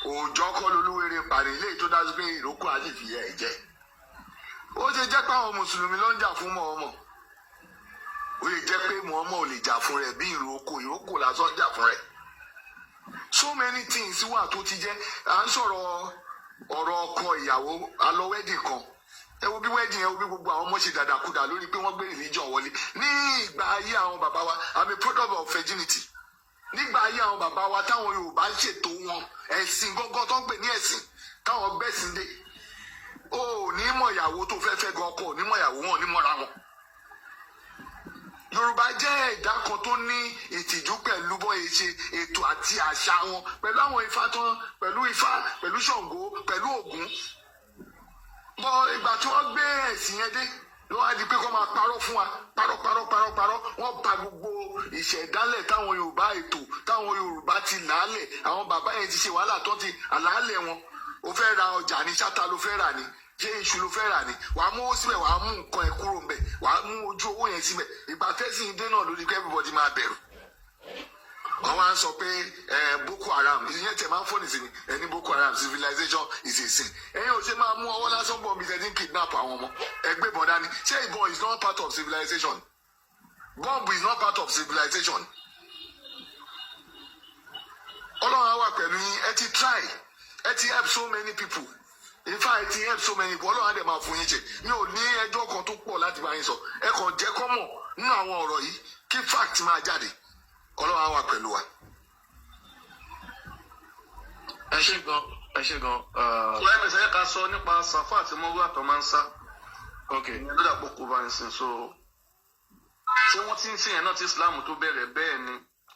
Speaker 6: Òòjọ́ kọ́ lolúwere parí ilé tó dájú pé ìrókò á sì fi ẹ̀ jẹ́. Ó ṣe jẹ́ pé àwọn mùsùlùmí ló ń jà fún mọ̀ọ́mọ̀. Ó lè jẹ́ pé mọ̀ọ́mọ̀ ò lè jà fún rẹ̀ bí ìrókò, ìrókò lásán jà fún rẹ̀. So many things wà tó ti jẹ́ à ń sọ̀rọ̀ ọ̀rọ̀ ọkọ ìyàwó alọ wedding kan. Ẹ wo bí wedding, ẹ wo bí gbogbo àwọn ọmọ ṣe dàdàkudà lórí pé wọ́n gbé religion wọlé. Ní ìgbà ayé àwọn bàbá wa, I'm a product of virginity, nígbà ayé àwọn bàbá wa táwọn Yorùbá ń ṣètò wọn, ẹ̀sìn gángan tó ń pè ní ẹ̀sìn táwọn gbẹ̀sìn dé, o ò ní mọ̀ ìyàwó tó fẹ́ fẹ́ gan, ọkọ ò ní mọ̀ ìyàwó, wọn ò ní mọ̀ra wọn. Yorùbá jẹ́ ẹ̀dá kan tó ní ìtìjú pẹ̀lú bọ́ ṣe ètò àti àṣà wọn, pẹ̀lú àwọn Ifá tán, pẹ̀lú Ifá, pẹ̀lú Ṣàngó, pẹ̀lú Ògún. Bọ́ ìgbà tí wọ́n gbé ẹ̀sìn yẹn dé Ló wá di pé kó máa parọ́ fún wa, parọ́, parọ́, parọ́, parọ́. Wọ́n ba gbogbo ìṣẹ̀dálẹ̀ táwọn Yorùbá, ètò táwọn Yorùbá ti làálẹ̀, àwọn bàbá yẹn ti ṣe wàhálà tó ti àlàálẹ̀ wọn. O fẹ́ ra ọjà ní ṣáta ló fẹ́ rà ní, ṣé iṣu ló fẹ́ rà ní, wàá mú owó síbẹ̀, wàá mú nǹkan ẹ̀ kúrò ńbẹ̀, wàá mú ojú owó yẹn síbẹ̀. Ìgbà tẹ́sí dé náà lórí pé everybody máa bẹ̀rù. Wọ́n wá ń sọ pé Boko Haram, ìyẹn tẹ̀ máa ń fọ́nì sí ni ẹni Boko Haram, civilization is a sin. Ẹ̀yin ò ṣe máa mú ọwọ́ lásán bọ̀ mi tẹ̀sí kidnap àwọn ọmọ ẹgbẹ́ ìbọn dání? Ṣé ìbọn is not part of civilization? Bomb is not part of civilization. Ọlọ́run á wà pẹ̀lú yín. Ẹ ti try, ẹ ti help so many people. In fact, ẹ ti help so many people. Ọlọ́run á dẹ̀ máa fún yín ṣe. Mi ò ní ẹjọ́ kan tó pọ̀ láti bá yín sọ. Ẹ kàn jẹ́ kọ́ mọ̀ nínú àwọn ọ̀rọ̀ yìí kí fact máa jáde. Ọlọ́run á wà pẹ̀lú wa.
Speaker 4: Ẹ ṣe gan, ẹ ṣe gan.
Speaker 5: Láì mẹsẹ̀ ká sọ nípa Safa àti Mọ́rúwà tó máa ń sá.
Speaker 4: Ok.
Speaker 5: Ìyẹn ló dàpọ̀ kó bá ń sìn. So ṣé wọ́n ti ń sìn yẹn náà tí Islam tó bẹ̀rẹ̀? Bẹ́ẹ̀ ni.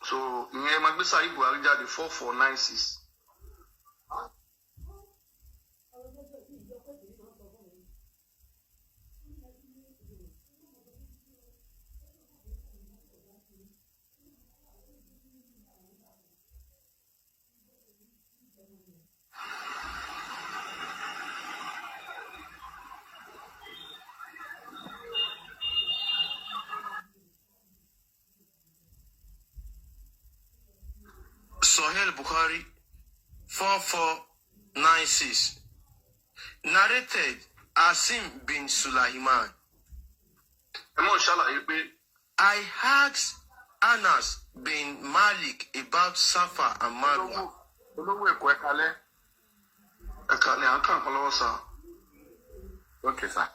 Speaker 5: So ìyẹn máa gbé Sahih Buhari jáde, 4496.
Speaker 4: Sahih Bukhari 4496, narrated Asim bin Sulaiman.
Speaker 5: Ẹ mọ̀ ṣàlàyé pé
Speaker 4: I asked Anas bin Malik about Safa and Marwa.
Speaker 7: Olówó Èkó, ẹ kalẹ́.
Speaker 5: Ẹ̀ka ni à ń kàn kán lọ́wọ́ sá.
Speaker 7: Ok sir.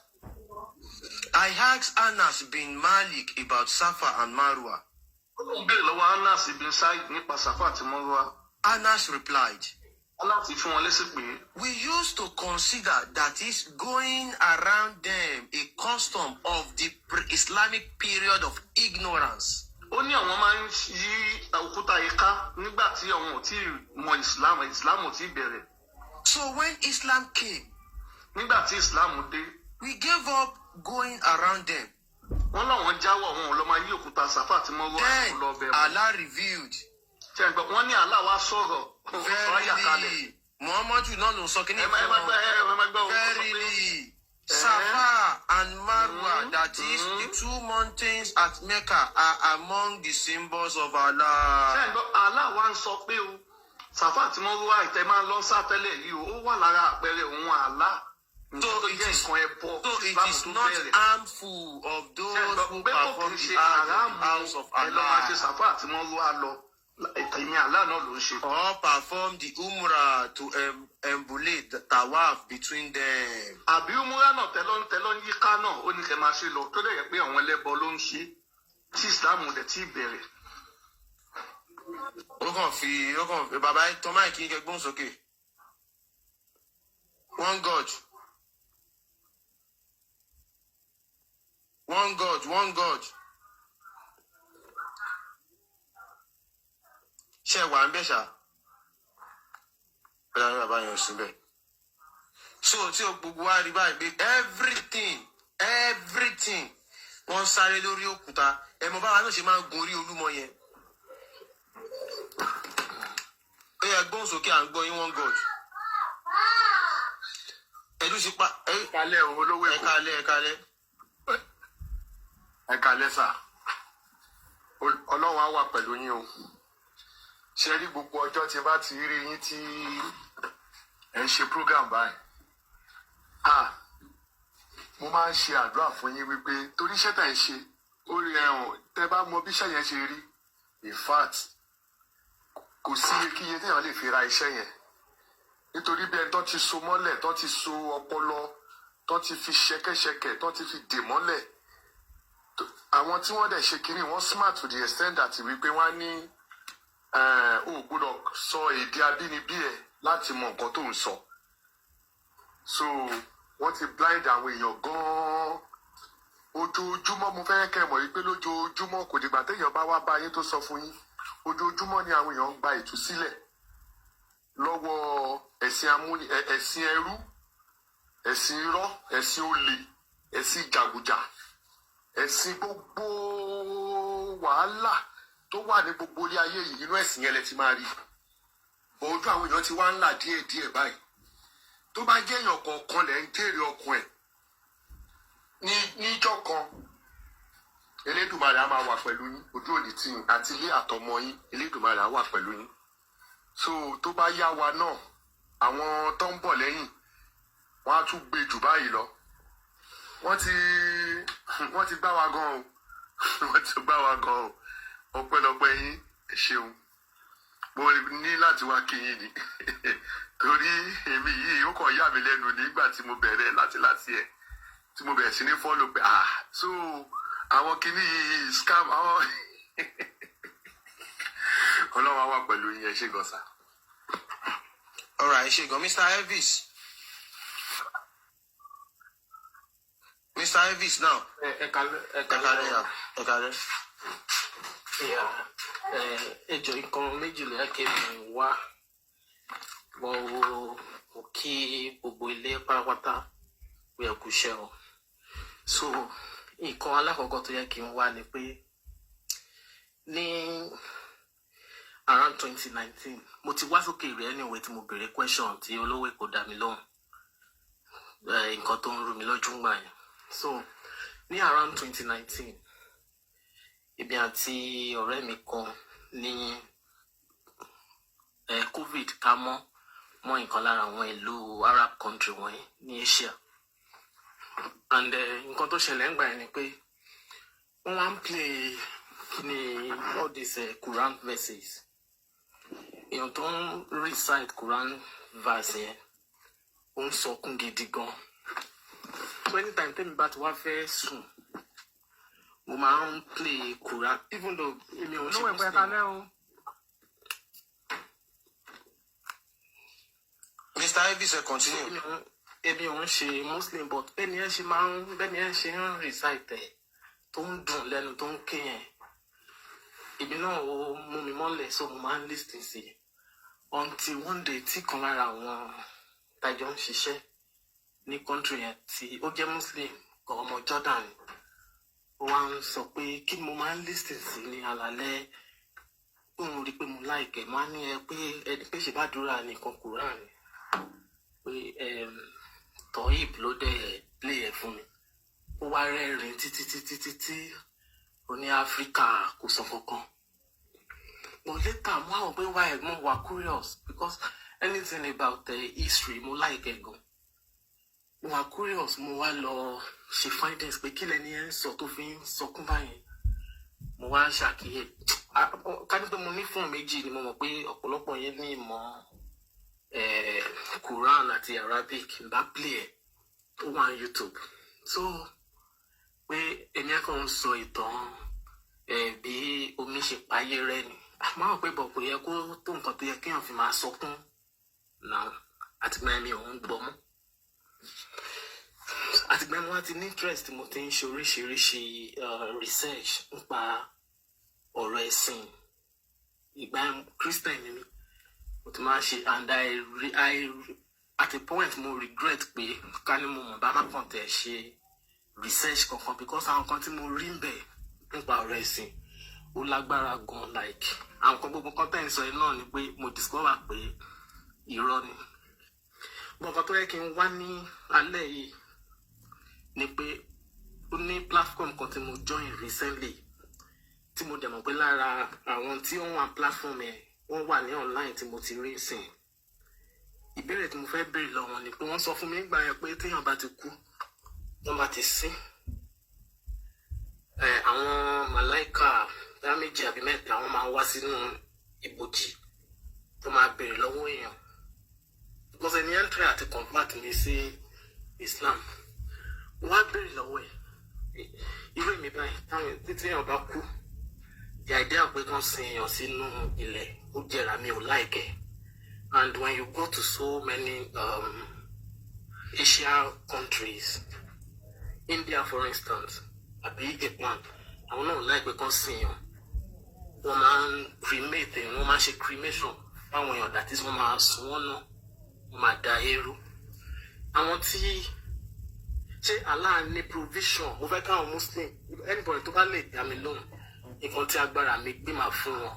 Speaker 4: I asked Anas bin Malik about Safa and Marwa.
Speaker 5: Ó lóun béèrè lọ́wọ́ Anas bin Said nípa Safa àti Mọ́rúwà.
Speaker 4: Anas replied,
Speaker 5: Anas fún wọn lésì pé
Speaker 4: We used to consider that is going around them a custom of the pre-Islamic period of ignorance.
Speaker 5: Ó ní àwọn máa ń yí òkúta yìí ká nígbà tí àwọn ò tí ì mọ Islam, Islam ò tí ì bẹ̀rẹ̀.
Speaker 4: So when Islam came,
Speaker 5: Nígbà tí Islam dé,
Speaker 4: we gave up going around them.
Speaker 5: wọ́n láwọn jáwọ́, àwọn ò lọ máa yí òkúta Safa àti Mọ́rúwà
Speaker 4: Then
Speaker 5: lọ bẹ̀ mọ́.
Speaker 4: Allah revealed,
Speaker 5: Ṣé ẹ gbọ́? Wọ́n ní Allah wá sọ̀rọ̀, ó sọ àyà kalẹ̀.
Speaker 4: Verily, Muhammadu náà ló ń sọ kíní
Speaker 5: Ẹ má ẹ má
Speaker 4: fún
Speaker 5: gbọ́,
Speaker 4: wọn.
Speaker 5: ẹ má gbọ́, ó sọ pé
Speaker 4: Verily, Safa and Marwa, that is the two mountains at Mecca, are among the symbols of
Speaker 5: Ṣé ẹ
Speaker 4: Allah.
Speaker 5: gbọ́? Allah wá ń sọ pé o Safa àti Mọ́rúwà ìtẹ́ máa ń lọ sá tẹ́lẹ̀ yìí o, ó wà lára àpẹẹrẹ òun Allah.
Speaker 4: So
Speaker 5: Nǹkan tó
Speaker 4: it
Speaker 5: jẹ́
Speaker 4: is,
Speaker 5: nǹkan ẹbọ
Speaker 4: so it
Speaker 5: Islam
Speaker 4: is
Speaker 5: tó
Speaker 4: not
Speaker 5: bẹ̀rẹ̀.
Speaker 4: harmful of
Speaker 5: Ṣé ẹ
Speaker 4: those
Speaker 5: gbọ́
Speaker 4: who
Speaker 5: pé kò kì
Speaker 4: perform
Speaker 5: í
Speaker 4: the
Speaker 5: ṣe
Speaker 4: hajj of the
Speaker 5: haramu
Speaker 4: house of
Speaker 5: ẹ lọ máa ṣe
Speaker 4: Allah
Speaker 5: Safa àti Mọ́rúwà lọ, èmi Allah náà ló ń ṣe.
Speaker 4: or perform the Umrah to emulate the tawaf between them.
Speaker 5: Àbí umura náà tẹ́lọ́ ń yíká náà, ó ní kẹ́ máa ṣe lọ, tó dẹ̀ yẹ pé àwọn ẹlẹ́bọ ló ń ṣe tí Islam dẹ̀ tí ì bẹ̀rẹ̀.
Speaker 4: Ó kàn fi ó kàn fi bàbá tọ́ mic kẹ́ gbóhùn sókè. One God. One God, one God. Ṣé ẹ wà ń bẹ̀ ṣá? Bẹ́ẹ̀ ni, bàbá yẹn ò sí bẹ́ẹ̀. So tí o gbogbo wa rí báyìí pé everything, everything, wọ́n sáré lórí òkúta. Ẹ mọ báwa náà ṣe máa ń gun orí Olúmọ yẹn. Ó yẹ gbóhùn sókè, à ń gbọ́ yín, one God. Ẹdú sí pa ẹ.
Speaker 7: Kalẹ́ o, Olówó
Speaker 4: Ẹ
Speaker 7: Èkó.
Speaker 4: kalẹ́, ẹ kalẹ́.
Speaker 7: Ẹ kalẹ́ sà. Ọlọ́run á wà pẹ̀lú yín o. Ṣe rí gbogbo ọjọ́ tí n bá ti rí yín tí ẹ ń ṣe program báyìí, ah, mo máa ń ṣe àdúrà fún yín wípé torí iṣẹ́ tẹ̀ ń ṣe, ó rí ẹ̀hún tẹ́ bá mọ bí iṣẹ́ yẹn ṣe rí. In fact, kò sí iyekíye téèyàn lè fi ra iṣẹ́ yẹn, nítorí bí ẹni tó ti so mọ́lẹ̀, tó ti so ọpọlọ, tó ti fi ṣẹ̀kẹ̀ṣẹ̀kẹ̀, tó ti fi dè mọ́lẹ̀. Àwọn tí wọ́n dẹ̀ ṣe kínní, wọ́n smart to the extent that wípé wọ́n á ní o ò gbọ́dọ̀ sọ èdè abínibí ẹ láti mọ nǹkan tó ń sọ. So wọ́n ti blind àwọn èèyàn gan-an. Ojoojúmọ́, mo fẹ́ kẹ́ ẹ mọ̀ wípé lójoojúmọ́, kò dìgbà téèyàn bá wá bá yín tó sọ fún yín, ojoojúmọ́ ni àwọn èèyàn ń gba ìtúsílẹ̀ lọ́wọ́ ẹ̀sìn amúni, ẹ̀sìn ẹrú, ẹ̀sìn irọ́, ẹ̀sìn olè. Ẹ̀sìn jàgùjà, ẹ̀sìn gbogbo wàhálà tó wà ní gbogbo ilé ayé yìí, inú ẹ̀sìn yẹn lẹ ti máa rí bọ̀. Ojú àwọn èèyàn ti wá ń là díẹ̀ díẹ̀ báyìí. Tó bá jẹ́ èèyàn kọ̀ọ̀kan lẹ̀ ń jèrè ọkàn ẹ̀ ní níjọ́ kan, Elédùmarè á máa wà pẹ̀lú yín. Ojú òní tí yín àti ilé àtọmọ yín, Elédùmarè á wà pẹ̀lú yín. So tó bá yá wa náà, àwọn tó ń bọ̀ lẹ́yìn, wọ́n á tún gbé jù báyìí lọ. Wọ́n ti gbá wa gan o, wọ́n ti gbá wa gan o. Ọpẹ́lọpẹ́ yín. Ẹ ṣeun. Mo ní láti wá kí yín ni, torí èmi yìí, ó kàn yà mí lẹ́nu nígbà tí mo bẹ̀rẹ̀ láti ẹ̀ tí mo bẹ̀rẹ̀ sí ní follow pé, ah, so àwọn kinní yìí, scam àwọn. Ọlọ́run á wà pẹ̀lú yín. Ẹ ṣé gan sir.
Speaker 1: Alright, ẹ ṣé gan, Mr. Elvis. Mr. Elvis now.
Speaker 8: Ẹ kalẹ́, ẹ
Speaker 1: Ẹ kalẹ́.
Speaker 8: kalẹ́.
Speaker 1: Yà, ẹ kalẹ́.
Speaker 8: Ẹ jọ, nǹkan méjì ló yẹ kí mi wá. Mo kí gbogbo ilé pátápátá pé ẹ kú iṣẹ́ o. So nǹkan alákọ̀ọ́kọ́ tó yẹ kí n wá ni pé ní around 2019, mo ti wá sókè rẹ̀ anyway, tí mo béèrè question tí olówó Èkó dá mi lóhùn, nǹkan tó ń rú mi lójú ń gbà yẹn. So ní around 2019, èmi àti ọ̀rẹ́ mi kan ní COVID ká mọ́ mọ́ nǹkan lára àwọn ìlú Arab country wọ̀nyí ní Asia, and nǹkan tó ṣẹlẹ̀ ń gbà yẹn ni pé wọ́n wá ń play kíni, all these Quran verses. Èèyàn tó ń recite Quran verse yẹn, ó ń sọkún gidi gan. So anytime tẹ́mi bá ti wá fẹ́ sùn, mo máa ń play Quran, even though èmi ò ń ṣe
Speaker 2: Olówó ẹ̀pẹ́
Speaker 8: Muslim.
Speaker 2: Kalẹ́ o.
Speaker 1: Mr. Elvis, ẹ continue.
Speaker 8: Èmi ò ń ṣe Muslim, but bẹ́ẹ̀ni ẹ ṣe ń recite ẹ̀ tó ń dùn lẹ́nu, tó ń ké yẹn, èmi náà ó mú mi mọ́lẹ̀, so mo máa ń listen sí i until one day tí kan lára àwọn tájọ ń ṣiṣẹ́ ní country yẹn, tí ó jẹ́ Muslim kan, ọmọ Jordan, ó wá ń sọ pé kí ni mo máa ń listen sí ní alalẹ́, òun rí i pé mo like ẹ̀. Mo á ní ẹ pé ẹni pé ṣèbádùúrà nìkan, Quran ni, pé Tohib ló dẹ̀ play ẹ̀ fún mi. Ó wá rẹ́rìn títí títí títí, ó ní Áfíríkà kò sọ kankan. But later mo wá wò pé why mo wà curious, because anything about the history, mo like ẹ̀ gan. Mo wà curious, mo wá lọ ṣe findings pé kí lẹni ẹ ń sọ tó fi ń sọkún báyẹn. Mo wá ṣàkíyè ká ní pé mo ní fóònù méjì ni. Mo mọ̀ pé ọ̀pọ̀lọpọ̀ yẹn ní ìmọ̀ Quran àti Arabic, n bá play ẹ̀, ó wà ní YouTube. So pé èmi á kàn ń sọ ìtàn bí omi ṣe páyé rẹ ni. Àmọ́ àwọn pé bọ̀ kò yẹ kó tó nǹkan tó yẹ kéèyàn fi máa sọkún náà. Àtìgbà yẹn mi ò ń gbọ́ mọ́. Àtìgbà yẹn mo wá ti ní interest, mo ti ń ṣe oríṣiríṣi research nípa ọ̀rọ̀ ẹ̀sìn. Ìgbà yẹn, Christian ni mí, mo ti máa ń ṣe, and I at a point mo regret pé ká ní mo mọ̀ bá má kàn tẹ̀ ṣe research kankan, because àwọn kan tí mo rí ń bẹ̀ nípa ọ̀rọ̀ ẹ̀sìn, ó lágbára gan. Like àwọn kan, gbogbo kan tẹ̀ ń sọ yìí náà ni pé mo discover pé irọ́ ni. Nǹkan tó yẹ kí n wá ní alẹ́ yìí ni pé ó ní platform kan tí mo join recently, tí mo dẹ̀ mọ̀ pé lára àwọn tí ó ń wà platform yẹn, wọ́n wà ní online tí mo ti rí sìn. Ìbéèrè tí mo fẹ́ béèrè lọ́wọ́ wọn ni pé wọ́n sọ fún mi nígbà yẹn pé téèyàn bá ti kú, wọ́n bá ti sín ẹ, àwọn màláìka bá méjì àbí mẹ́ta, wọ́n máa wá sínú ibojì tó máa béèrè lọ́wọ́ èèyàn, because ẹni yẹn ń try àti convert mi sí Islam. Wọ́n á béèrè lọ́wọ́ ẹ̀, irú èmi báyìí, táwọn títí èèyàn bá kú, the idea pé kán sin èèyàn sínú ilẹ̀, ó jẹrà, mi ò like ẹ̀. And when you go to so many Asia countries, India for instance, àbí Japan, àwọn náà like pé kán sin èèyàn. Wọ́n máa ń cremate èèyàn, wọ́n máa ń ṣe cremation fáwọn èèyàn, that is, wọ́n máa sun wọ́n náà, wọ́n máa da eérú. Àwọn tí Ṣé Allah ní provision? Mo fẹ́ káwọn Muslim, anybody tó bá lè dá mi lóhùn, nǹkan tí agbára mi gbé máa fún wọn.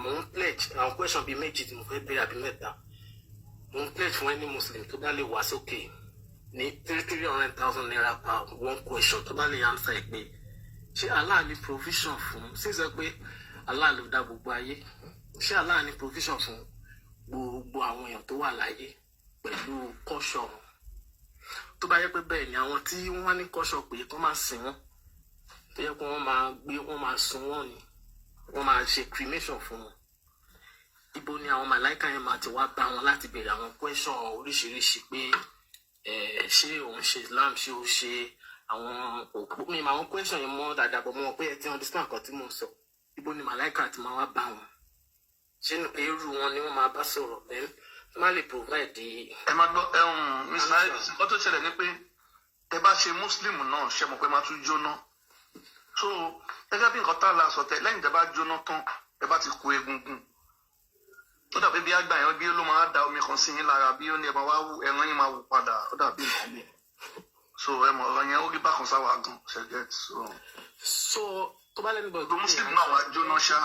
Speaker 8: Mò ń pledge àwọn question bíi méjì tí mo fẹ́ béèrè àbí mẹ́ta. Mo ń pledge fún any Muslim tó bá lè wá sókè ní 300,000 naira per one question tó bá lè answer ẹ̀ pé ṣé Allah ní provision fún, sísọ pé Allah ló dá gbogbo ayé, ṣé Allah ní provision fún gbogbo àwọn èèyàn tó wà láyé pẹ̀lú culture wọn? Tó bá yẹ pé bẹ́ẹ̀ ni, àwọn tí wọ́n wá ní culture pé kọ́ máa sìn wọ́n, tó yẹ pé wọ́n máa gbé, wọ́n máa sun wọ́n ni, wọ́n máa ṣe cremation fún wọn, ibo ni àwọn màláìka yẹn máa ti wá bá wọn láti béèrè àwọn question oríṣiríṣi pé ṣé òun ṣe Islam, ṣé ó ṣe àwọn òpó mi, àwọn question yẹn mọ́ dáadáa bọ̀, mo mọ̀ pé ẹ ti understand nǹkan tí mò ń sọ. Ibo ni màláìka ti máa wá bá wọn? Ṣé irú wọn ni wọ́n máa bá sọ̀rọ̀? Then tó má lè provide the
Speaker 5: Ẹ máa gbọ́ ẹ Mr. Harris, nǹkan tó ṣẹlẹ̀ ni pé tẹ bá ṣe Muslim náà, ṣe mọ̀ pé máa tún jóná? So gẹ́gẹ́ bí nǹkan tá a la sọ, tẹ lẹ́yìn tẹ bá jóná tán, tẹ bá ti kó egungun, ó dàbí bí àgbà yẹn bí ó ló máa da omi kan sí yín lára, bí ó ní ẹ máa wá wú, ẹran yín máa wù padà. Ó dàbí nǹkan bí, so ẹ mọ̀ ọ̀rọ̀ yẹn, ó rí bákan sáwà gan ṣe get so.
Speaker 8: So tó bá lẹ́nu bọ̀
Speaker 5: Gbogbo Muslim náà wá jóná ṣá.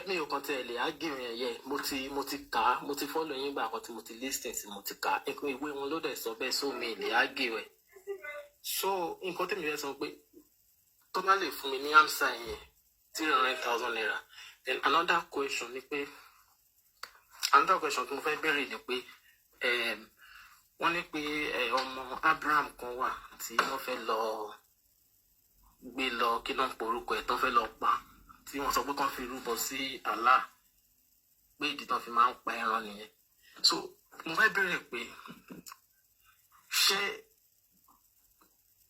Speaker 8: Mi ò kàn tẹ̀ lè argue yẹn yẹ. Mo ti kà á, mo ti follow yín gbà kan tí mo ti listen sí, mo ti kà á, nǹkan ìwé wọn ló dẹ̀ sọ bẹ́ẹ̀, so mi lè argue ẹ̀. So nǹkan tèmi fẹ́ sọ pé tó bá lè fún mi ní answer yẹn, 300,000 naira. Then another question ni pé, another question tí mo fẹ́ béèrè ni pé wọ́n ní pé ọmọ Abraham kan wà tí wọ́n fẹ́ lọ gbé lọ, kí náà ń porúkọ ẹ̀, tó fẹ́ lọ pa, tí wọ́n sọ pé kán fi rúbọ sí Allah, pé ìdí tán fi máa ń pa ẹran nìyẹn. So mo fẹ́ béèrè pé ṣé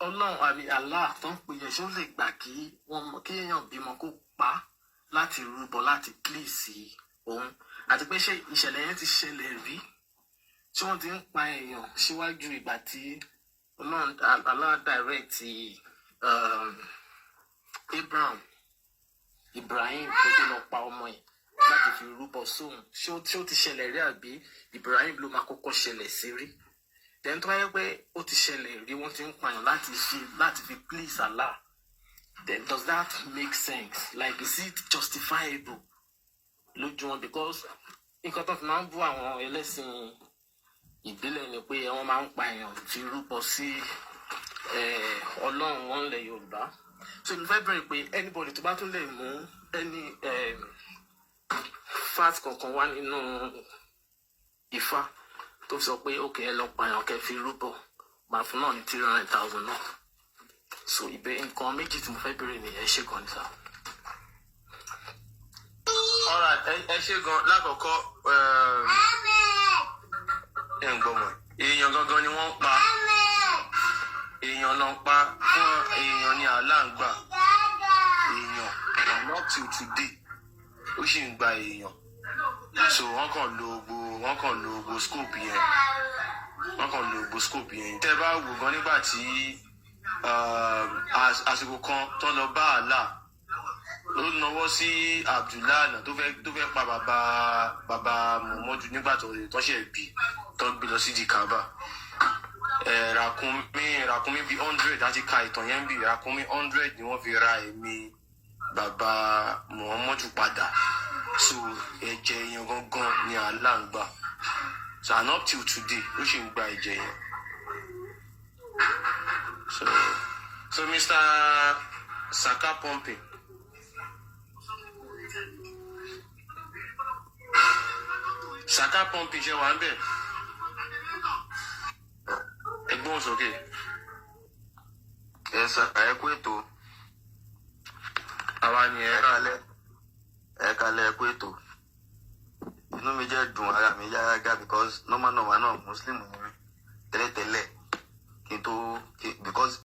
Speaker 8: Ọlọ́run àbí Allah tó ń pè yẹn, ṣé ó lè gbà kí wọ́n kí èèyàn bímọ kó pa á láti rúbọ láti please òun? Àti pé ṣé ìṣẹ̀lẹ̀ yẹn ti ṣẹlẹ̀ rí tí wọ́n ti ń pa èèyàn síwájú ìgbà tí Ọlọ́run, Allah direct Abraham, Ibrahim, pé kó lọ pa ọmọ ẹ̀ láti fi rúbọ sóhun? Ṣé ó ti ṣẹlẹ̀ rí, àbí Ibrahim ló máa kọ́kọ́ ṣẹlẹ̀ sí rí? Then tó bá yẹ pé ó ti ṣẹlẹ̀ rí, wọ́n ti ń pààyàn láti fi please Allah, then does that make sense? Like, is it justifiable lójú wọn? Because nǹkan tó fi máa ń bú àwọn ẹlẹ́sìn ìbílẹ̀ ni pé wọ́n máa ń pa èèyàn fi rúbọ sí Ọlọ́run wọn lẹ̀ Yorùbá. So mo fẹ́ bẹ̀rẹ̀ pé anybody tó bá tún lè mú any fact kankan wá nínú Ifá tó sọ pé ok, ẹ lọ pààyàn kẹ́ fi rúbọ, màá fún náà ní 300,000 náà. So ìbẹ nǹkan méjì tí mo fẹ́ bẹ̀rẹ̀ nìyẹn. Ṣé gan ni sá?
Speaker 4: Alright, ẹ ṣe gan. Lákọ̀ọ́kọ́, ẹ ń gbọ́ mọ̀, èèyàn gangan ni wọ́n ń pa, èèyàn ló ń pa fún èèyàn ni Allah ń gbà èèyàn. Not till today, ó sì ń gba èèyàn. So wọ́n kàn lo gbogbo scope yẹn, wọ́n kàn lo gbogbo scope yẹn. Tẹ́ bá wò gan, nígbà tí àsìkò kan tó lọ bá Allah, ó nawọ́ sí Abdullahi náà tó fẹ́ pa bàbá Muhammadu nígbà tó ṣe bí, tó gbé lọ sí di Kaaba. Ràkúnmí bíi 100 láti ka ìtàn yẹn, bí ràkúnmí 100 ni wọ́n fi ra ẹ̀mí bàbá Muhammadu padà. So ẹ̀jẹ̀ èèyàn gangan ni Allah ń gbà. So and up till today, ó sì ń gba ẹ̀jẹ̀ yẹn. So Mr. Saka Pumping. Saka Pumping, ṣe wà ń bẹ̀? Ẹgbọ́n sókè.
Speaker 9: Ẹ sà, ẹ kú ètò.
Speaker 4: Àwa ni ẹ.
Speaker 9: Ẹ kalẹ̀, ẹ kalẹ̀, ẹ kú ètò. Inú mi jẹ́ dùn, ara mi yára gá, because normal normal náà, Muslim ni mí tẹ́lẹ̀tẹ́lẹ̀ kí n tó because